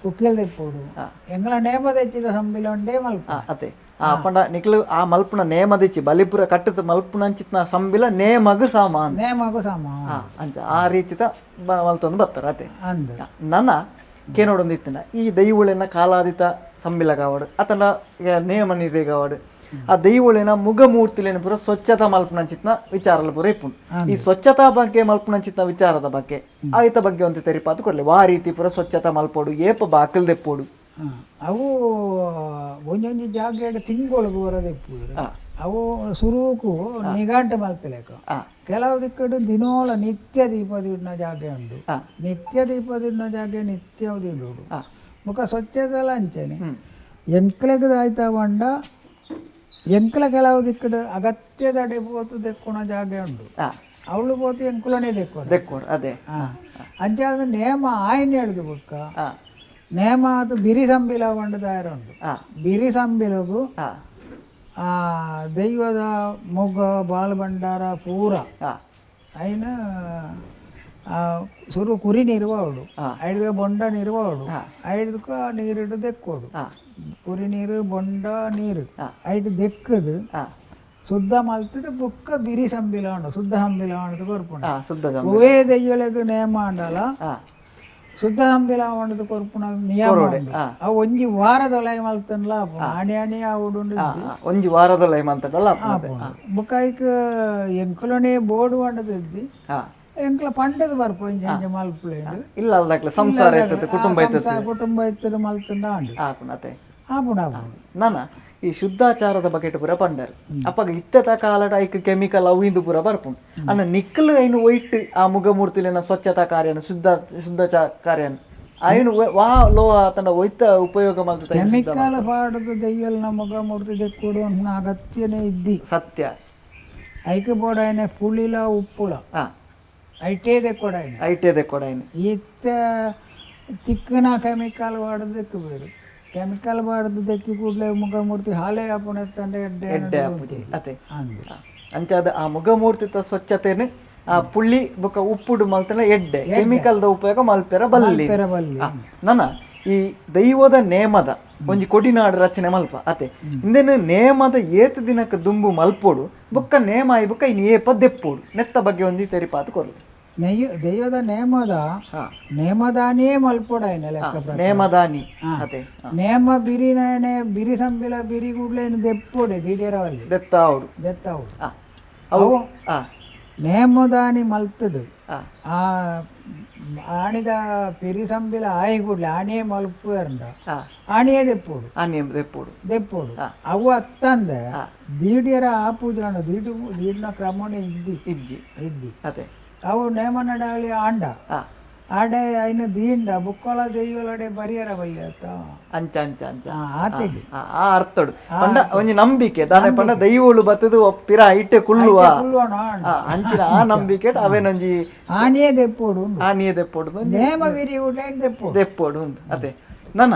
Speaker 1: ಕುಕ್ಕೆಲ್ ತೆಪ್ಪೋಡು ಎಂಕಲ ನೇಮ ತೆಚ್ಚಿದ ಸಂಬಿಲ ಉಂಡೇ ಮಲ್ಪ.
Speaker 2: ಅದೇ ಪಂಡ ನಿಕ್ಲು ಆ ಮಲ್ಪುನ ನೇಮದಿಚ್ಚಿ ಬಲಿಪುರ ಕಟ್ಟದ ಮಲ್ಪುನ ಅಂಚಿತ್ನ ಸಂಬಿಲ ನೇಮಗು ಸಾಮಾನ್
Speaker 1: ನೇಮಗು ಸಾಮಾನ್
Speaker 2: ಅಂಚ ಆ ರೀತಿದ ಮಲ್ತೊಂದು ಬರ್ತಾರೆ ಅದೇ. ನನ್ನ ಕೇನೋಡೊಂದು ಇತ್ತಿನ ಈ ದೈವಳೆನ ಕಾಲಾದಿತ ಸಂಬಿಲ ಕಾವಡು ಅತನ ನೇಮ ನಿರ್ದೇಗಾವಡು ಆ ದೈವಳೆನ ಮುಗಮೂರ್ತಿಲೇನ ಪೂರ ಸ್ವಚ್ಛತಾ ಮಲ್ಪುನಂಚಿತ್ನ ವಿಚಾರಲ ಪೂರ ಇಪ್ಪುಂಡು. ಈ ಸ್ವಚ್ಛತಾ ಬಗ್ಗೆ ಮಲ್ಪುನಂಚಿತ್ನ ವಿಚಾರದ ಬಗ್ಗೆ ಆಯ್ತ ಬಗ್ಗೆ ಒಂದು ತೆರಿಪಾತು ಕೊರ್ಲೆ ವಾ ರೀತಿ ಪೂರ ಸ್ವಚ್ಛತಾ ಮಲ್ಪೋಡು ಏಪ ಬಾಕಲ್ ದೆಪ್ಪೋಡು.
Speaker 1: ಅವು ಒಂಜೊಂಜಿ ಜಾಗೆಡ್ ತಿಂಗೊಳಗು ಬರೋದೆಪ್ಪುದು ಅವು ಸುರುಕು ನಿಘಂಟು ಮಲ್ತಲೇಕ ಕೆಲವು ದಿಕ್ಕಡು ದಿನೋಳ ನಿತ್ಯ ದೀಪ ದಿಡ್ನ ಜಾಗೆ ಉಂಡು. ನಿತ್ಯ ದೀಪ ದಿಡ್ನ ಜಾಗೆ ನಿತ್ಯ ದಿಡೋಡು ಮುಖ ಸ್ವಚ್ಛತೆಲ್ಲ ಅಂಚನೆ ಎಂಕ್ಲೆಗ್ ಆಯ್ತಾ ಬಂಡ ಎಂಕ್ಲ ಕೆಲವು ದಿಕ್ಕಡು ಅಗತ್ಯದಡೆ ಪೋತು ದೆಕ್ಕುಣ ಜಾಗೆ ಉಂಡು. ಅವಳು ಪೋತು ಎಂಕುಲನೇ ದೆಕ್ಕೋಡು
Speaker 2: ದೆಕ್ಕೋಡು ಅದೇ
Speaker 1: ಅಂಚ ನೇಮ ಆಯ್ನ ಹಿಡ್ದು ಬೊಕ್ಕ ನೇಮ ಅದು ಬಿರಿ ಸಂಬಿಲ ಕೊಂಡು ತಯಾರುಂಡು. ಬಿರಿ ಸಂಬಿಲಗು ದೈವದ ಮೊಗ್ಗ ಬಾಲಭಂಡಾರ ಪೂರ ಐನ ಸುರು ಕುರಿ ನೀರು ಅವಳು ಐಡ್ಗೆ ಬೊಂಡ ನೀರು ಅವಳು ಐಡ್ಕ ನೀರಿಡು ದೆಕ್ಕೋಡು ಕುರಿ ನೀರು ಬೊಂಡ ನೀರು ಐಟ್ ದೆಕ್ಕದು ಶುದ್ಧ ಮಲ್ತದ ಬೊಕ್ಕ ಬಿರಿ ಸಂಬಿಲ ಉಂಡು ಶುದ್ಧ ಸಂಬಿಲ ಉಂಡು ಕೊರ್ಪುಂಡು. ಒವೇ ದೈವಲೆಗ್ ನೇಮ ಅಂಡಲ ಶುದ್ಧ ಸಂಬಿಲ ಉಂಡದು ಕೊರ್ಪುನ ನಿಯಮ ಅವು ಒಂಜಿ ವಾರದೊಳಗೆ ಮಲ್ತನ್ಲ ಆಣಿ ಆಣಿ ಆವುಡುಂಡು
Speaker 2: ಒಂಜಿ ವಾರದೊಳಗೆ ಮಲ್ತಡಲ
Speaker 1: ಬೊಕ್ಕ ಐಕ್ ಎಂಕುಲನೆ ಬೋರ್ಡು ಉಂಡದಿದ್ದಿ ಎಂಕ್ಲ ಪಂಡದ ಬರ್ಪ ಒಂಜಿ ಅಂಚ ಮಲ್ಪುಲೇಂಡು
Speaker 2: ಇಲ್ಲ ಅಲ್ದಾಕ್ಲೆ ಸಂಸಾರ ಇತ್ತದ ಕುಟುಂಬ ಇತ್ತದ
Speaker 1: ಕುಟುಂಬ ಇತ್ತದ ಮಲ್ತಂಡ ಆಂಡು
Speaker 2: ಆಪುಂಡು ಅತೆ
Speaker 1: ಆಪುಂಡು ಆಪುಂಡು.
Speaker 2: ನಾನ ಈ ಶುದ್ಧಾಚಾರದ ಬಗೆಟ್ ಪೂರ ಪಂಡರ್ ಅಪ್ಪಗ ಇತ್ತದ ಕಾಲಡ್ ಐಕ್ ಕೆಮಿಕಲ್ ಅವು ಇಂದು ಪೂರ ಬರ್ಪುಂಡು. ಅನ್ನ ನಿಕ್ಕಲು ಐನು ಒಯ್ಟ್ ಆ ಮುಗಮೂರ್ತಿಲೆನ ಸ್ವಚ್ಛತಾ ಕಾರ್ಯನ ಶುದ್ಧ ಶುದ್ಧ ಕಾರ್ಯನ ಐನು ವಾ ಲೋ ತನ್ನ ಒಯ್ತ ಉಪಯೋಗ ಮಲ್ತ
Speaker 1: ಕೆಮಿಕಲ್ ಪಾಡದ ದೈಯಲ್ನ ಮುಗಮೂರ್ತಿ ದೆಕ್ಕುಡು ಅಗತ್ಯನೇ ಇದ್ದಿ
Speaker 2: ಸತ್ಯ
Speaker 1: ಐಕ್ ಬೋಡಾಯ್ನೆ ಪುಳಿಲ ಉಪ್ಪುಳ ಐಟೇ ದೆಕ್ಕೊಡಾಯ್ನೆ
Speaker 2: ಐಟೇ ದೆಕ್ಕೊಡಾಯ್ನೆ
Speaker 1: ಇತ್ತ ತಿಕ್ಕನ ಕೆಮಿಕಲ್ ವಾಡದಕ್ಕೆ ಬೇರೆ ಕೆಮಿಕಲ್ ವಾಡದ ದೆಕ್ಕಿ ಕೂಡಲೇ ಮುಖಮೂರ್ತಿ ಹಾಲೆ ಆಪುಣ ತಂದೆ
Speaker 2: ಎಡ್ಡೆ
Speaker 1: ಎಡ್ಡೆ
Speaker 2: ಆಪುಜಿ ಅತೆ.
Speaker 1: ಅಂದ್.
Speaker 2: ಅಂಚಾದ ಆ ಮುಗಮೂರ್ತಿತ ಸ್ವಚ್ಛತೆನು ಆ ಪುಳ್ಳಿ ಬೊಕ ಉಪ್ಪುಡು ಮಲ್ತನ ಎಡ್ಡೆ, ಕೆಮಿಕಲ್ದ ಉಪಯೋಗ ಮಲ್ಪೆರ ಬಲ್ಲಿ.
Speaker 1: ಮಲ್ಪೆರ ಬಲ್ಲಿ.
Speaker 2: ನನ ಈ ದೈವದ ನೇಮದ ಒಂಜಿ ಕೊಡಿನಾಡು ರಚನೆ ಮಲ್ಪ ಅತೆ, ಇಂದೆನು ನೇಮದ ಏತ್ ದಿನಕ್ಕೆ ದುಂಬು ಮಲ್ಪೋಡು ಬೊಕ್ಕ ನೇಮ ಆಯಿ ಬೊಕ್ಕ ಇನ್ ಏಪ ದೆಪ್ಪೋಡು ನೆತ್ತ ಬಗ್ಗೆ ಒಂಜಿ ತೆರಿಪಾತು ಕೊರ್ಲು.
Speaker 1: ದೈವದ ನೇಮದ ನೇಮದಾನಿಯೇ ಮಲ್ಪೋಡಾಯ್ನ ಲೆಕ್ಕ ಪ್ರಕಾರ.
Speaker 2: ನೇಮದಾನಿ ಅತೆ.
Speaker 1: ನೇಮ ಬಿರಿನೇ ಬಿರಿ ಸಂಬಿಲ ಬಿರಿ ಕೂಡ್ಲೇನು ದೆಪ್ಪೋಡೆ ದಿಢೀರವಲ್ಲಿ
Speaker 2: ದೆತ್ತಾವಡು
Speaker 1: ದೆತ್ತಾವಡು.
Speaker 2: ಅವು
Speaker 1: ನೇಮದಾನಿ ಮಲ್ತದು ಆ ಆಣಿದ ಪಿರಿ ಸಂಬಿಲ ಆಯಿ ಕೂಡ್ಲೆ ಆಣಿಯೇ ಮಲ್ಪುವಂಡ ಆಣಿಯೇ ದೆಪ್ಪೋಡು.
Speaker 2: ಆಣಿಯೇ ದೆಪ್ಪೋಡು
Speaker 1: ದೆಪ್ಪೋಡು. ಅವು ಅತ್ತಂದೆ ದೀಡಿಯರ ಆ ಪೂಜೆ ದೀಡು ದೀಡಿನ ಕ್ರಮನೇ ಇದ್ದಿ
Speaker 2: ಇಜ್ಜಿ
Speaker 1: ಇದ್ದಿ.
Speaker 2: ಅತೆ.
Speaker 1: ಅವು ನೇಮ ನಡಾಳಿ ಆಂಡ ಆಡೆ ಐನ ದೀಂಡ ಬುಕ್ಕೊಲ ದೈವಲಡೆ ಬರಿಯರ ಬಲ್ಲಿ ಅತ್ತ.
Speaker 2: ಅಂಚ ಅಂಚ ಅಂಚ
Speaker 1: ಆತೆಗೆ
Speaker 2: ಆ ಅರ್ಥಡು ಪಂಡ ಒಂಜಿ ನಂಬಿಕೆ ದಾನೆ ಪಂಡ ದೈವಳು ಬತ್ತದು ಪಿರ ಇಟ್ಟೆ ಕುಳ್ಳುವ ಅಂಚಿನ ಆ ನಂಬಿಕೆ ಅವೇನೊಂಜಿ
Speaker 1: ಆಣಿಯೇ ದೆಪ್ಪೋಡು
Speaker 2: ಆಣಿಯೇ ದೆಪ್ಪೋಡು
Speaker 1: ನೇಮ ಬಿರಿ ದೆಪ್ಪೋಡು
Speaker 2: ದೆಪ್ಪೋಡು ಅತೆ. ನನ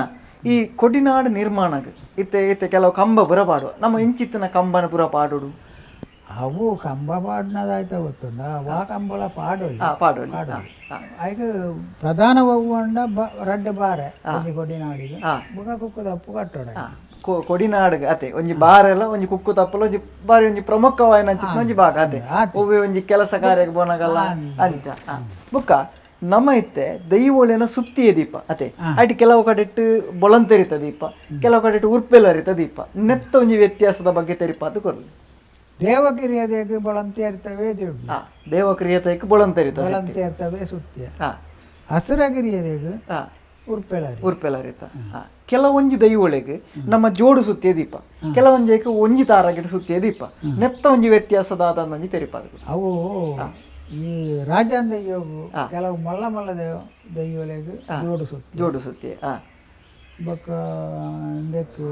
Speaker 2: ಈ ಕೊಡಿನಾಡು ನಿರ್ಮಾಣಗ್ ಇತ್ತೆ ಇತ್ತೆ ಕೆಲವು ಕಂಬ ಪುರ ಪಾಡುವ ನಮ್ಮ ಇಂಚಿತ್ತಿನ ಕಂಬನ ಪುರ ಪಾಡೋಡು.
Speaker 1: ಅವು ಕಂಬ ಪಾಡ್ನದಾಯ್ತ ಗೊತ್ತುಂಡ ವಾ ಕಂಬಳ ಪಾಡೋಲಿ
Speaker 2: ಪಾಡೋಲಿ.
Speaker 1: ಐಕ್ ಪ್ರಧಾನ ಒವ್ವಂಡ ರಡ್ಡ್ ಬಾರೆ ಒಂಜಿ ಕೊಡಿನಾಡಿಗೆ ಬುಕ ಕುಕ್ಕು ತಪ್ಪು ಕಟ್ಟೋಡ
Speaker 2: ಕೊಡಿನಾಡಿಗೆ ಅತೆ ಒಂಜಿ ಬಾರೆಲ್ಲ ಒಂಜಿ ಕುಕ್ಕು ತಪ್ಪಲ ಒಂಜಿ ಬಾರಿ ಒಂಜಿ ಪ್ರಮುಖವಾಯಿನ ಒಂಜಿ ಭಾಗ ಅತೆ. ಒವ್ವೆ ಒಂಜಿ ಕೆಲಸ ಕಾರ್ಯಕ್ಕೆ ಬೋನಗಲ್ಲ ಅಂಚ ಬುಕ್ಕ ನಮ್ಮ ಇತ್ತೆ ದೈವೊಳೆನ ಸುತ್ತಿಯ ದೀಪ ಅತೆ. ಅಟ್ ಕೆಲವು ಕಡೆಟ್ಟು ಬೊಳಂತೆರಿತ ದೀಪ, ಕೆಲವು ಕಡೆಟ್ಟು ಉರ್ಪೆಲರಿತ ದೀಪ, ನೆತ್ತ ಒಂಜಿ ವ್ಯತ್ಯಾಸದ ಬಗ್ಗೆ ತೆರಿಪಾತು ಕೊರ್ಲಿ.
Speaker 1: ದೇವಕ್ರಿಯತೆಗೆ ಬಳಂತೇರ್ತವೆ ದುಡ್ಡು.
Speaker 2: ದೇವಕ್ರಿಯತೆಗೆ ಬಳಂತೇರಿತ
Speaker 1: ಬಳಂತೇರ್ತವೆ ಸುತ್ತಿಯ. ಹಸುರಗಿರಿಯದೆಗೆ ಉರ್ಪೆಲರಿ
Speaker 2: ಉರ್ಪೆಲರಿತ. ಕೆಲವೊಂಜಿ ದೈವೊಳೆಗೆ ನಮ್ಮ ಜೋಡು ಸುತ್ತಿಯ ದೀಪ, ಕೆಲವೊಂಜಿಗೆ ಒಂಜಿ ತಾರಗಿಡ ಸುತ್ತಿಯ ದೀಪ, ನೆತ್ತ ಒಂಜಿ ವ್ಯತ್ಯಾಸದಾದ ಒಂಜಿ ತೆರಿಪಾದು.
Speaker 1: ಅವು ಈ ರಾಜಾನ್ ದೈವಗು ಕೆಲವು ಮಲ್ಲ ಮಲ್ಲ ದೈವೊಳೆಗೆ ಜೋಡು ಸುತ್ತಿ
Speaker 2: ಜೋಡು ಸುತ್ತಿ
Speaker 1: ಬೊಕ್ಕ ಇಂದಕ್ಕೆ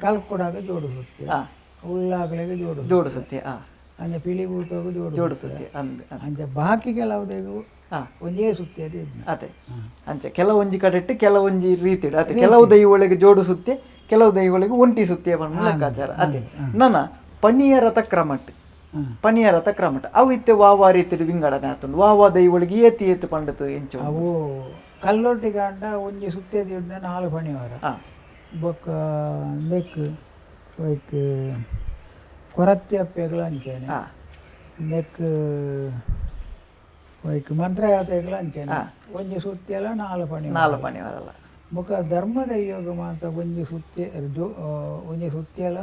Speaker 1: ಕಲ್ಕೊಡಾಗ ಜೋಡು ಸುತ್ತಿ, ಉಳ್ಳಾಗಲಿಗೆ ಜೋಡು
Speaker 2: ಜೋಡು ಸುತ್ತಿ,
Speaker 1: ಅಂಚೆ ಪಿಲಿಭೂತಗೂ ಜೋಡು
Speaker 2: ಜೋಡು ಸುತ್ತಿ
Speaker 1: ಅಂಚೆ ಬಾಕಿ ಕೆಲವುದೆಗೂ ಒಂಜೇ ಸುತ್ತಿ ಅದೇ
Speaker 2: ಅದೇ. ಅಂಚೆ ಕೆಲವೊಂಜಿ ಕಡೆಟ್ಟು ಕೆಲವೊಂಜಿ ರೀತಿ ಅದೇ. ಕೆಲವು ದೈವಗಳಿಗೆ ಜೋಡು ಸುತ್ತಿ, ಕೆಲವು ದೈವಗಳಿಗೆ ಒಂಟಿ ಸುತ್ತಿಯ ಬಣ್ಣ ಲೆಕ್ಕಾಚಾರ ಅದೇ. ನನ್ನ ಪಣಿಯರಥ ಕ್ರಮಟ್ ಪಣಿಯರಥ ಕ್ರಮಟ್ ಅವು ಇತ್ತೆ ವಾವಾ ರೀತಿ ವಿಂಗಡಣೆ ಆತುಂಡು ವಾವಾ ದೈವಗಳಿಗೆ ಏತಿ ಏತಿ ಪಂಡತು ಎಂಚು
Speaker 1: ಅವು ಕಲ್ಲೊಟ್ಟಿ ಗಂಡ ಒಂಜಿ ಸುತ್ತಿ ದುಡ್ಡು 4 ಪಣಿವಾರ ಬೊಕ್ಕ ನೆಕ್ ಒಯ್ಕ್ ಕೊರತಿ ಅಪ್ಪೆಗಳ ಅಂಚೇನೆ ನೆಕ್ ಒಯ್ಕ್ ಮಂತ್ರಯಾತ್ರೆಗಳ ಅಂಚೇನೆ ಒಂಜಿ ಸುತ್ತಿಯಲ್ಲ 4 ಪಣಿ
Speaker 2: 4 ಪಣಿವಾರಲ್ಲ.
Speaker 1: ಬೊಕ್ಕ ಧರ್ಮದ ಯೋಗ ಮಾತ ಒಂಜಿ ಸುತ್ತಿ ಒಂಜಿ ಸುತ್ತಿಯಲ್ಲ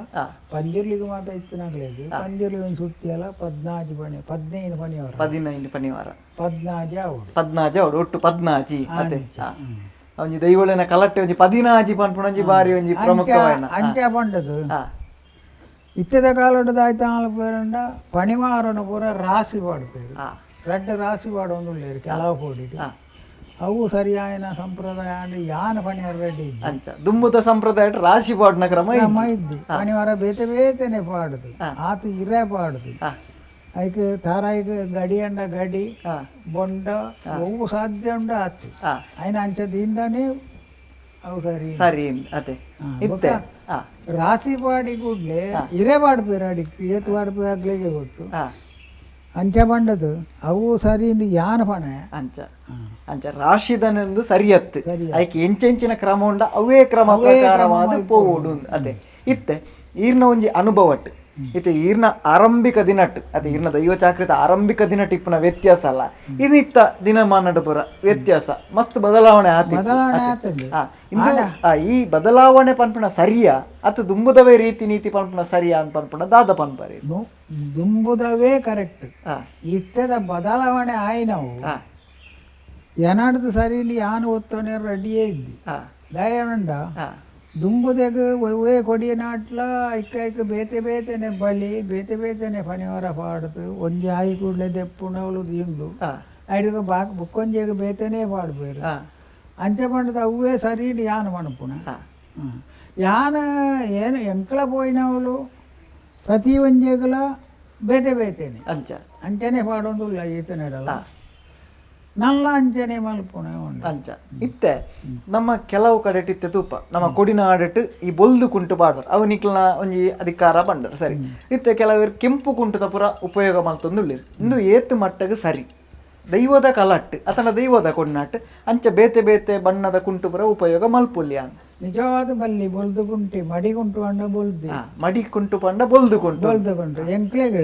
Speaker 1: ಪಂಜುರ್ಲಿಗೆ ಮಾತ ಇತ್ತಿನಾಗ್లేదు ಪಂಜುರ್ಲಿ ಒಂಜಿ ಸುತ್ತಿಯಲ್ಲ 14 ಪಣಿ 15 ಪಣಿವಾರ
Speaker 2: 15 ಪಣಿವಾರ
Speaker 1: 14 ಆವಡು
Speaker 2: 14 ಆವಡು ಒಟ್ಟು 14 ಅದೇ. ಒಂಜಿ ದೈವೊಳೆನ ಕಲಟ್ಟೆ ಒಂಜಿ 14 ಪನ್ಪುನೊಂಜಿ ಬಾರಿ ಒಂಜಿ ಪ್ರಮುಖವಾಯಿನ
Speaker 1: ಅಂಚ ಪಂಡದು. ಇತ್ತದ ಕಾಲೊಡ್ದು ಆಯ್ತು ಪೇರಂಡ ಪಣಿವಾರನ ಪೂರ ರಾಸಿ ಪಾಡ್ಪೇರು ರಡ್ಡ್ ರಾಸಿ ಪಾಡೊಂದುಲ್ಲೇರು ಕೆಲವು ಕೋಡಿಡು. ಅವು ಸರಿಯಾಯಿನ ಸಂಪ್ರದಾಯ ಅಂಡ್ ಯಾನ ಪಣಿವಾರ ರೆಡ್ಡಿ
Speaker 2: ಅಂಚ ದುಂಬುದ ಸಂಪ್ರದಾಯ ರಾಶಿ ಪಾಡ್ನ ಕ್ರಮ
Speaker 1: ಇದ್ದಿ ಪಣಿವಾರ ಬೇತೆ ಬೇತೆನೆ ಪಾಡುದು ಆತು ಇರೆ ಪಾಡುದು ಐಕ್ ತಾರಾಯಿಗ್ ಗಡಿ ಅಂಡ ಗಡಿ ಬೊಂಡ ಒವ್ವು ಸಾಧ್ಯ ಉಂಡ ಆತು ಐನ ಅಂಚ ದಿಂಡನೆ ಅವು ಸರಿ
Speaker 2: ಸರಿ ಅದೇ ಇತ್ತೆ
Speaker 1: ರಾಸಿ ಪಾಡಿ ಕೂಡ್ಲೆ ಇರೆ ಪಾಡ್ಪೇರು ಅಡಿಕ್ ಏತು ಪಾಡ್ಪೇರು ಆಗ್ಲಿಗೆ ಗೊತ್ತು ಅಂಚ ಬಂಡದು ಅವು ಸರಿ ಯಾನ ಪಣೆ
Speaker 2: ಅಂಚ ಅಂಚ ರಾಶಿದನೊಂದು ಸರಿಯತ್ತು ಐಕೆ ಎಂಚೆಂಚಿನ ಕ್ರಮ ಉಂಡ ಅವೇ ಕ್ರಮ ಪ್ರಕಾರವಾದ ಪೋವೋಡು ಅದೇ. ಇತ್ತೆ ಈರ್ನ ಒಂಜಿ ಅನುಭವಟ್ ಇತ್ತೆ ಈರ್ನ ಆರಂಭಿಕ ದಿನಟ್ ಅದೇ ಈರ್ನ ದೈವ ಚಾಕ್ರಿತ ಆರಂಭಿಕ ದಿನಟ್ ಇಪ್ಪುನ ವ್ಯತ್ಯಾಸ ಅಲ್ಲ ಇದು ಇತ್ತ ದಿನಮಾನದ ಪುರ ವ್ಯತ್ಯಾಸ ಮಸ್ತ್ ಬದಲಾವಣೆ ಆತಿ ಇಂದು ಈ ಬದಲಾವಣೆ ಪನ್ಪುಣ ಸರಿಯಾ ಅತ್ತು ದುಂಬುದವೇ ರೀತಿ ನೀತಿ ಪನ್ಪುಣ ಸರಿಯಾ ಅಂತ ಪನ್ಪುಣ ದಾದ ಪನ್ಪರಿ
Speaker 1: ದುಂಬುದವೇ ಕರೆಕ್ಟ್. ಇತ್ತದ ಬದಲಾವಣೆ ಆಯ್ನವು ಏನಾಡ್ದು ಸರಿ ಇಲ್ಲಿ ಯಾನು ಒತ್ತೋನೆ ರೆಡಿಯೇ ಇದ್ದಿ ದಯವಂಡ ದುಂಬುದೆಗ್ ಒವ್ವೇ ಕೊಡಿಯ ನಾಟ್ಲ ಐಕ್ ಐಕ್ ಬೇತೆ ಬೇತೆನೆ ಬಳಿ ಬೇತೆ ಬೇತೆನೆ ಪಣಿವರ ಪಾಡ್ದು ಒಂಜಿ ಆಯಿ ಕೂಡಲೇ ದೆಪ್ಪುನವಳು ದಿಂಡು ಐಡಿಗೆ ಬಾಕ್ ಬುಕ್ಕೊಂಜಿಗೆ ಬೇತೆನೇ ಪಾಡ್ಬೇರು ಅಂಚೆ ಪಂಡದ ಅವ್ವೇ ಸರಿ ಯಾನು ಮಣಪುಣ ಯಾನ ಏನು ಎಂಕಲ ಪೋಯಿನವಳು ಪ್ರತಿ ಒಂಜೆಗುಲ ಬೇತೆ ಬೇತೆನೆ
Speaker 2: ಅಂಚ
Speaker 1: ಅಂಚನೆ ಪಾಡೊಂದುಲ್ಲ ಈತನೆಡಲ. ನಲ್ಲ ಅಂಚನೆ ಮಲ್ಪುಣೆ ಉಂಡು.
Speaker 2: ಅಂಚ ಇತ್ತೆ ನಮ್ಮ ಕೆಲವು ಕಡೆ ಇತ್ತೆ ತೂಪ ನಮ್ಮ ಕೊಡಿನಾಡಟ್ ಈ ಬೊಲ್ದು ಕುಂಟು ಪಾಡ್ವರ್, ಅವು ನಿಕ್ಲ್ನ ಒಂಜಿ ಅಧಿಕಾರ ಬಂಡರ್ ಸರಿ. ಇತ್ತೆ ಕೆಲವರು ಕೆಂಪು ಕುಂಟುದ ಪೂರ ಉಪಯೋಗ ಮಲ್ತೊಂದುಲ್ಲೆರ್. ಇಂದು ಏತ್ ಮಟ್ಟಗ್ ಸರಿ? ದೈವದ ಕಲಟ್ ಅತನ ದೈವದ ಕೊಡಿನಾಟ್ ಅಂಚ ಬೇತೆ ಬೇತೆ ಬಣ್ಣದ ಕುಂಟು ಪೂರ ಉಪಯೋಗ ಮಲ್ಪೊಲಿ ಅಂದ್.
Speaker 1: ನಿಜವಾದ ಬಲ್ಲಿ ಬೊಲ್ದು ಕುಂಟಿ ಮಡಿ ಕುಂಟು ಪಂಡ ಬೊಲ್ದು.
Speaker 2: ಮಡಿ ಕುಂಟು ಪಂಡ ಬೊಲ್ದು ಕುಂಟು.
Speaker 1: ಬೊಲ್ದು ಕುಂಟು. ಎಂಕ್ಲೆಗ್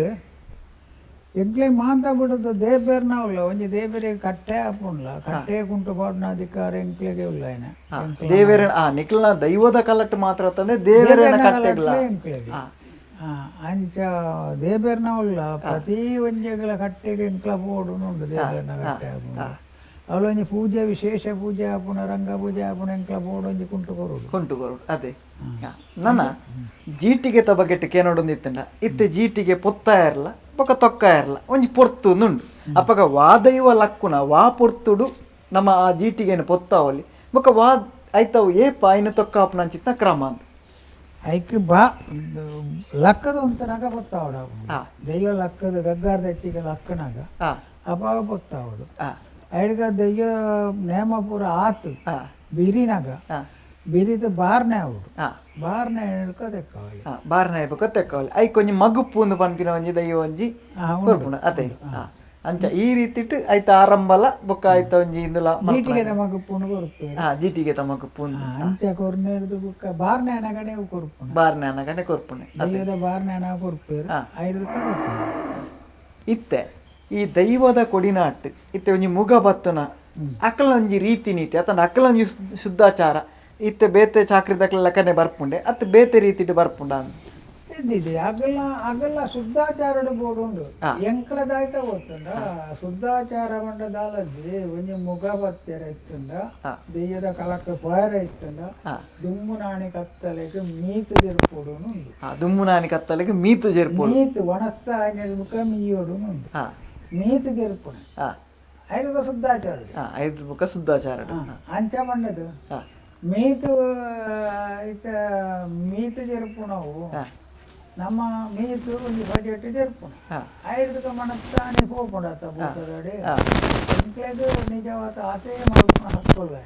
Speaker 1: ಎಂಕ್ಲೆಗ್ ಮಾಂತ ಬಿಡುದು ದೇಬೇರ್ನ ಉಲ್ಲ ಒಂಜಿ ದೇಬೇರಿಗೆ ಕಟ್ಟೆ ಆಪುಂಡ್ಲ, ಕಟ್ಟೆ ಕುಂಟು ಪಾಡುನ ಅಧಿಕಾರ ಎಂಕ್ಲೆಗೆ ಉಲ್ಲ.
Speaker 2: ದೇವೇರ ನಿಕ್ಲ್ನ ದೈವದ ಕಲಟ್ ಮಾತ್ರ ತಂದೆ ದೇವೇರನ ಕಟ್ಟೆಗ್ಲ
Speaker 1: ಎಂಕ್ಲೆಗ್ ಅಂಚ ದೇಬೇರ್ನ ಉಲ್ಲ ಪ್ರತಿ ಒಂಜೆಗಳ ಕಟ್ಟೆಗೆ ಎಂಕ್ಲ ಪೋಡುನು ಉಂಡು. ದೇಬೇರ್ನ ಕಟ್ಟೆ ಆಪುಂಡು, ಅವಳೊಂಜಿ ಪೂಜೆ ವಿಶೇಷ ಪೂಜೆ ಆಪುಣ, ರಂಗ ಪೂಜೆ ಆಪುಣ, ಎಂಕ್ಲ ಪೋಡು ಒಂಜಿ ಕುಂಟು ಕೊರೊಡು.
Speaker 2: ಕುಂಟು ಕೊರೊಡು ಅದೇ. ನನ್ನ ಜೀಟಿಗೆ ಬಗೆಟ್ ಕೇನೋಡೊಂದು ಇತ್ತಂಡ ಇತ್ತೆ ಜೀಟಿಗೆ ಪೊತ್ತ ಇರಲ ಬೊಕ ತೊಕ್ಕ ಇರಲ ಒಂಜಿ ಪೊರ್ತು ಉಂಡು. ಅಪಗ ವಾ ದೈವ ಲಕ್ಕುನ ವಾ ಪೊರ್ತುಡು ನಮ್ಮ ಆ ಜೀಟಿಗೆನ ಪೊತ್ತಾವಲಿ ಬೊಕ ವಾ ಐತವು ಏಪ ಐನ ತೊಕ್ಕ ಆಪುನ ಅಂಚಿತ್ನ ಕ್ರಮ ಅಂದ್.
Speaker 1: ಐಕ್ ಬಾ ಲಕ್ಕದ ಉಂತನಾಗ ಪೊತ್ತಾವಡ, ದೈವ ಲಕ್ಕದ ಗಗ್ಗಾರ ದಟ್ಟಿಗೆ ಲಕ್ಕನಾಗ ಅಪಾಗ ಪೊತ್ತಾವಡು. ಐಡ್ಗ ದೈವ ನೇಮ ಪೂರ ಆತು ಬಿರಿನಾಗ ಬಿರಿದ ಬಾರ್ನೆ ಆವಡು, ಬಾರ್ನೆ ಹಿಡ್ಕ ತೆಕ್ಕವಲಿ.
Speaker 2: ಬಾರ್ನೆ ಬೊಕ ತೆಕ್ಕವಲಿ ಐಕ್ ಒಂಜಿ ಮಗುಪ್ಪು ಒಂದು ಪನ್ಪಿನ ಒಂಜಿ ದೈವ ಒಂಜಿ ಕೊರ್ಪುಂಡು ಅದೇ. ಅಂಚ ಈ ರೀತಿಟ್ ಐತ ಆರಂಭಲ ಬೊಕ್ಕ ಐತ ಒಂಜಿ ಇಂದುಲ
Speaker 1: ಜೀಟಿಗೆ ತಮಗುಪ್ಪುಂಡು ಕೊರ್ಪೇರು.
Speaker 2: ಜೀಟಿಗೆ ತಮಗುಪ್ಪು
Speaker 1: ಅಂಚ ಕೊರ್ನೇರ್ದು ಬೊಕ್ಕ ಬಾರ್ನೆ ಅನಗನೆ ಕೊರ್ಪುಂಡು.
Speaker 2: ಬಾರ್ನೆ ಅನಗನೆ ಕೊರ್ಪುಂಡು,
Speaker 1: ದೈವದ ಬಾರ್ನೆ ಅನ ಕೊರ್ಪೇರು. ಐಡ್ಕ
Speaker 2: ಇತ್ತೆ ಈ ದೈವದ ಕೊಡಿನಾಟ್ ಇತ್ತೆ ಒಂಜಿ ಮುಗ ಬತ್ತುನ ಅಕಲ ಒಂಜಿ ರೀತಿ ನೀತಿ ಅತಂಡ ಅಕಲ ಒಂಜಿ ಶುದ್ಧಾಚಾರ ಇತ್ತೆ ಬೇತೆ ಚಾಕ್ರಿ ಲೆಕ್ಕನೆ ಬರ್ಪುಂಡೆ ಅತ್ ಬೇತೆ ರೀತಿಡ್ ಬರ್ಪುಂಡ
Speaker 1: ಇದ್ದಿದೆ. ಅಗಲ ಅಗಲ ಶುದ್ಧಾಚಾರಡು ಬೋಡುಂಡು ಎಂಕ್ಲದಾಯ್ತ ಗೊತ್ತುಂಡ. ಶುದ್ಧಾಚಾರ ಪಂಡ ದಾಲಜ್ಜಿ ಒಂಜಿ ಮುಗ ಬತ್ತೆರ ಇತ್ತುಂಡ, ದೆಯ್ಯದ ಕಲಕ ಪೋಯರ ಇತ್ತುಂಡ, ದುಮ್ಮು ನಾಣಿ ಕತ್ತಲೆಗ್ ಮೀತು ಜೆರ್ಪೊಡು ಉಂಡು.
Speaker 2: ದುಮ್ಮು ನಾಣಿ ಕತ್ತಲೆಗ್ ಮೀತು ಜೆರ್ಪೊಡು,
Speaker 1: ಮೀತು ಒಣಸ್ಸ ಆಯ್ನ ಮುಖ ಮೀಯೋಡು ಉಂಡು, ಮೀತು ಜೆರ್ಪುಣೆ ಐದು ಶುದ್ಧಾಚಾರ.
Speaker 2: ಐದು ಮುಖ ಶುದ್ಧಾಚಾರ
Speaker 1: ಅಂಚ ಪಂಡದು ಮೀತು ಇತ್ತ ಮೀತು ಜೆರ್ಪುಣವು ನಮ್ಮ ಮೀತು ಒಂಜಿ ಬಜೆಟ್ ಜೆರ್ಪುಣ ಐಡ್ದಕ ಮನಸ್ಸಾನಿ ಪೋಪುಂಡತ್ತ ಭೂತದಡಿ ಎಂಕ್ಲೆಗ್ ನಿಜವಾದ ಆತೇ ಮಲ್ಪುನ ಹಕ್ಕುಲ್ಲ.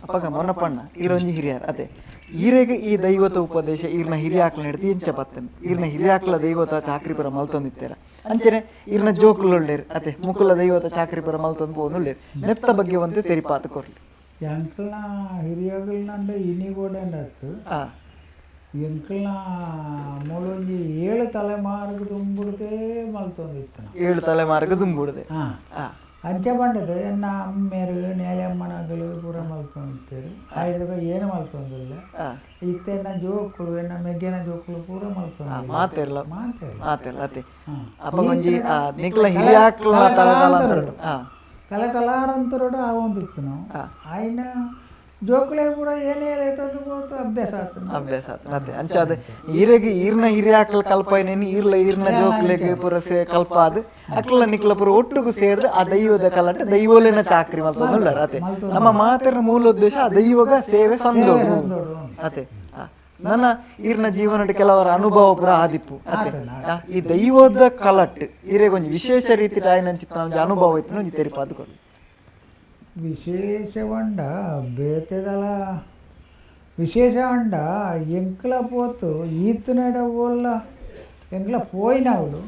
Speaker 2: ಅಪ್ಪಗ ಮೊನಪಣ್ಣ ಈರೊಂಜಿ ಹಿರಿಯರ್ ಅದೇ ಈರೆಗ್ ಈ ದೈವತ ಉಪದೇಶ ಈರ್ನ ಹಿರಿಯಾಕ್ಲ ಹಿಡ್ದು ಇಂಚ ಬತ್ತನ್ ಈರ್ನ ಹಿರಿಯಾಕ್ಲ ದೈವತ ಚಾಕ್ರಿ ಪುರ ಮಲ್ತೊಂದಿತ್ತೆರ ಅಂಚನೆ ಈರ್ನ ಜೋಕುಲುಳ್ಳೇರ್ ಅದೇ ಮುಕುಲ ದೈವತ ಚಾಕ್ರಿ ಪುರ ಮಲ್ತೊಂದು ಪೋನುಳ್ಳೇರ್ ನೆತ್ತ ಬಗ್ಗೆ ಒಂತೆ ತೆರಿಪಾತ ಕೊರ್ಲಿ.
Speaker 1: ಎಂಕ್ಲ್ನ ಹಿರಿಯಗಲ್ನಂಡ ಇನಿ ಗೋಡೆಂಡತ್ತು ಎಂಕ್ಲ್ನ ಮೂಲೊಂಜಿ 7 ತಲೆಮಾರ್ಗ್ ದುಂಬುಡ್ದೇ ಮಲ್ತೊಂದಿತ್ತನ.
Speaker 2: 7 ತಲೆಮಾರ್ಗ್ ದುಂಬುಡ್ದೆ.
Speaker 1: ಅಂಚ ಪಂಡದು ಎನ್ನ ಅಮ್ಮೆರು ನೇಲೆಮ್ಮನಗಲು ಪೂರ ಮಲ್ತೊಂದಿತ್ತೆರ್. ಐಡ್ದಕ ಏನು ಮಲ್ತೊಂದಿಲ್ಲ. ಇತ್ತೆ ಎನ್ನ ಜೋಕುಲು ಎನ್ನ ಮೆಗ್ಗೆನ ಜೋಕುಲು ಪೂರ ಮಲ್ತೊಂದಿಲ್ಲ.
Speaker 2: ಮಾತೆರ್ಲ ಮಾತೆರ್ಲ ಅತೆ ಅಪ್ಪಗೊಂಜಿ ನಿಕ್ಲ ಹಿರಿಯಾಕ್ಲ
Speaker 1: ತಲೆ ತಲಾರಂತರಡು ಆವೊಂದಿತ್ತು ನಾವು. ಆಯ್ನ ಜೋಕುಲೆ ಪೂರ ಏನೇ ಪೋತು ಅಭ್ಯಾಸ ಆತು
Speaker 2: ಅಭ್ಯಾಸ ಆತು ಅತೆ. ಅಂಚ ಅದು ಈರೆಗ್ ಈರ್ನ ಹಿರಿಯಾಕ್ಲ ಕಲ್ಪೈನೇನು ಈರ್ಲ ಈರ್ನ ಜೋಕುಲೆಗ್ ಪೂರ ಸೇ ಕಲ್ಪಾದ್ ಅಕ್ಲ ನಿಕ್ಲ ಪೂರ ಒಟ್ಟುಗು ಸೇರ್ದು ಆ ದೈವದ ಕಲಟ್ ದೈವೋಲೆನ ಚಾಕ್ರಿ ಮಲ್ತೊಂದುಲ್ಲರ್ ಅತೆ. ನಮ್ಮ ಮಾತೆರ್ನ ಮೂಲ ಉದ್ದೇಶ ಆ ದೈವಗ ಸೇವೆ ಸಂದೋಡು ಅತೆ. ನನ್ನ ಈರ್ನ ಜೀವನದ ಕೆಲವರ ಅನುಭವ ಪೂರ ಆದಿಪ್ಪು ಅತೆ. ಈ ದೈವದ ಕಲಟ್ ಈರೆಗೊಂಜಿ ವಿಶೇಷ ರೀತಿ ಆಯ್ನಂಚಿತ್ತ ಒಂಜಿ ಅನುಭವ ಇತ್ತು ಒಂಜಿ ತೆರಿಪಾದ್ ಕೊರ್ಲಿ.
Speaker 1: ವಿಶೇಷ ಪಂಡ ಬೇತೆದಲ ವಿಶೇಷ ಪಂಡ ಎಂಕ್ಲ ಪೋತು ಈತನಡ ಓಲ್ಲ ಎಂಕ್ಲ ಪೋಯಿನವಳು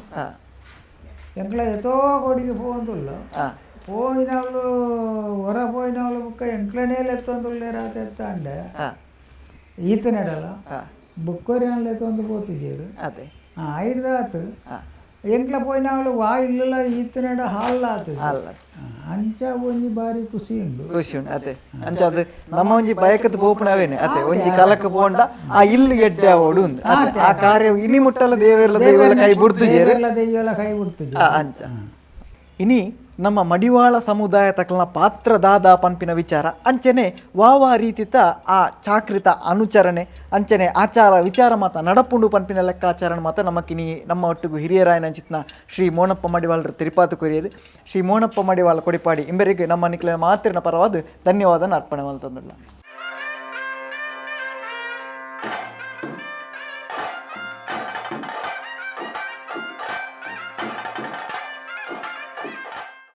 Speaker 1: ಎಂಕ್ಲ ಎತೋ ಕೊಡಿಗೆ ಪೋವೊಂದುಲ್ಲ ಪೋಯಿನವಳು ಹೊರ ಪೋಯಿನವಳು ಬುಕ್ಕ ಎಂಕ್ಲನೇ ಎತ್ತೊಂದುಲ್ಲೇರ ಎತ್ತಾಂಡೆ ಈತನಡಲ ಬುಕ್ಕೊರಿನಲ್ಲಿ ಎತ್ತೊಂದು ಪೋತಿಜೇರು
Speaker 2: ಅದೇ
Speaker 1: ಐಡ್ದಾತು ಎಂಕ್ಲ ಪೋಯಿನವಳು ವಾ ಇಲ್ಲಲ್ಲ ಈತನಡ ಹಾಲ್ ಆತು ಅಂಚ ಒಂಜಿ ಬಾರಿ ಖುಷಿ ಉಂಡು.
Speaker 2: ಖುಷಿ ಉಂಡು ಅದೇ. ಅಂಚ ಅದು ನಮ್ಮ ಒಂಜಿ ಬಯಕದ ಪೋಪುನವೇನೆ ಅದೇ ಒಂಜಿ ಕಲಕ ಪೋಂಡ ಆ ಇಲ್ಲು ಗೆಡ್ಡೆ ಆವೋಡು ಉಂದು ಅದೇ. ಆ ಕಾರ್ಯ ಇನಿ ಮುಟ್ಟಲ ದೇವೆರ್ಲ ದೈವಲ ಕೈ ಬುಡ್ತುಜೇರು
Speaker 1: ದೈವಲ ಕೈ ಬುಡ್ತುಜೇರು.
Speaker 2: ಅಂಚ ಇನಿ ನಮ್ಮ ಮಡಿವಾಳ ಸಮುದಾಯ ತಕಲ್ನ ಪಾತ್ರ ದಾದ ಪನ್ಪಿನ ವಿಚಾರ ಅಂಚನೆ ವಾವಾ ರೀತಿತ ಆ ಚಾಕ್ರಿತ ಅನುಚರಣೆ ಅಂಚನೆ ಆಚಾರ ವಿಚಾರ ಮಾತ ನಡಪುಂಡು ಪನ್ಪಿನ ಲೆಕ್ಕಾಚಾರಣ ಮಾತ ನಮಕಿನಿ ನಮ್ಮ ಒಟ್ಟಿಗೂ ಹಿರಿಯರಾಯನ ಅಂಚಿತ್ನ ಶ್ರೀ ಮೋನಪ್ಪ ಮಡಿವಾಳರು ತಿರುಪಾತು ಕೊರಿಯರು. ಶ್ರೀ ಮೋನಪ್ಪ ಮಡಿವಾಳ ಕೊಡಿಪಾಡಿ ಇಂಬರಿಗೆ ನಮ್ಮ ನಿಕ್ಲ ಮಾತಿನ ಪರವಾದ ಧನ್ಯವಾದ ಅರ್ಪಣೆ ಮಲ್ತೊಂದುಲ್ಲ.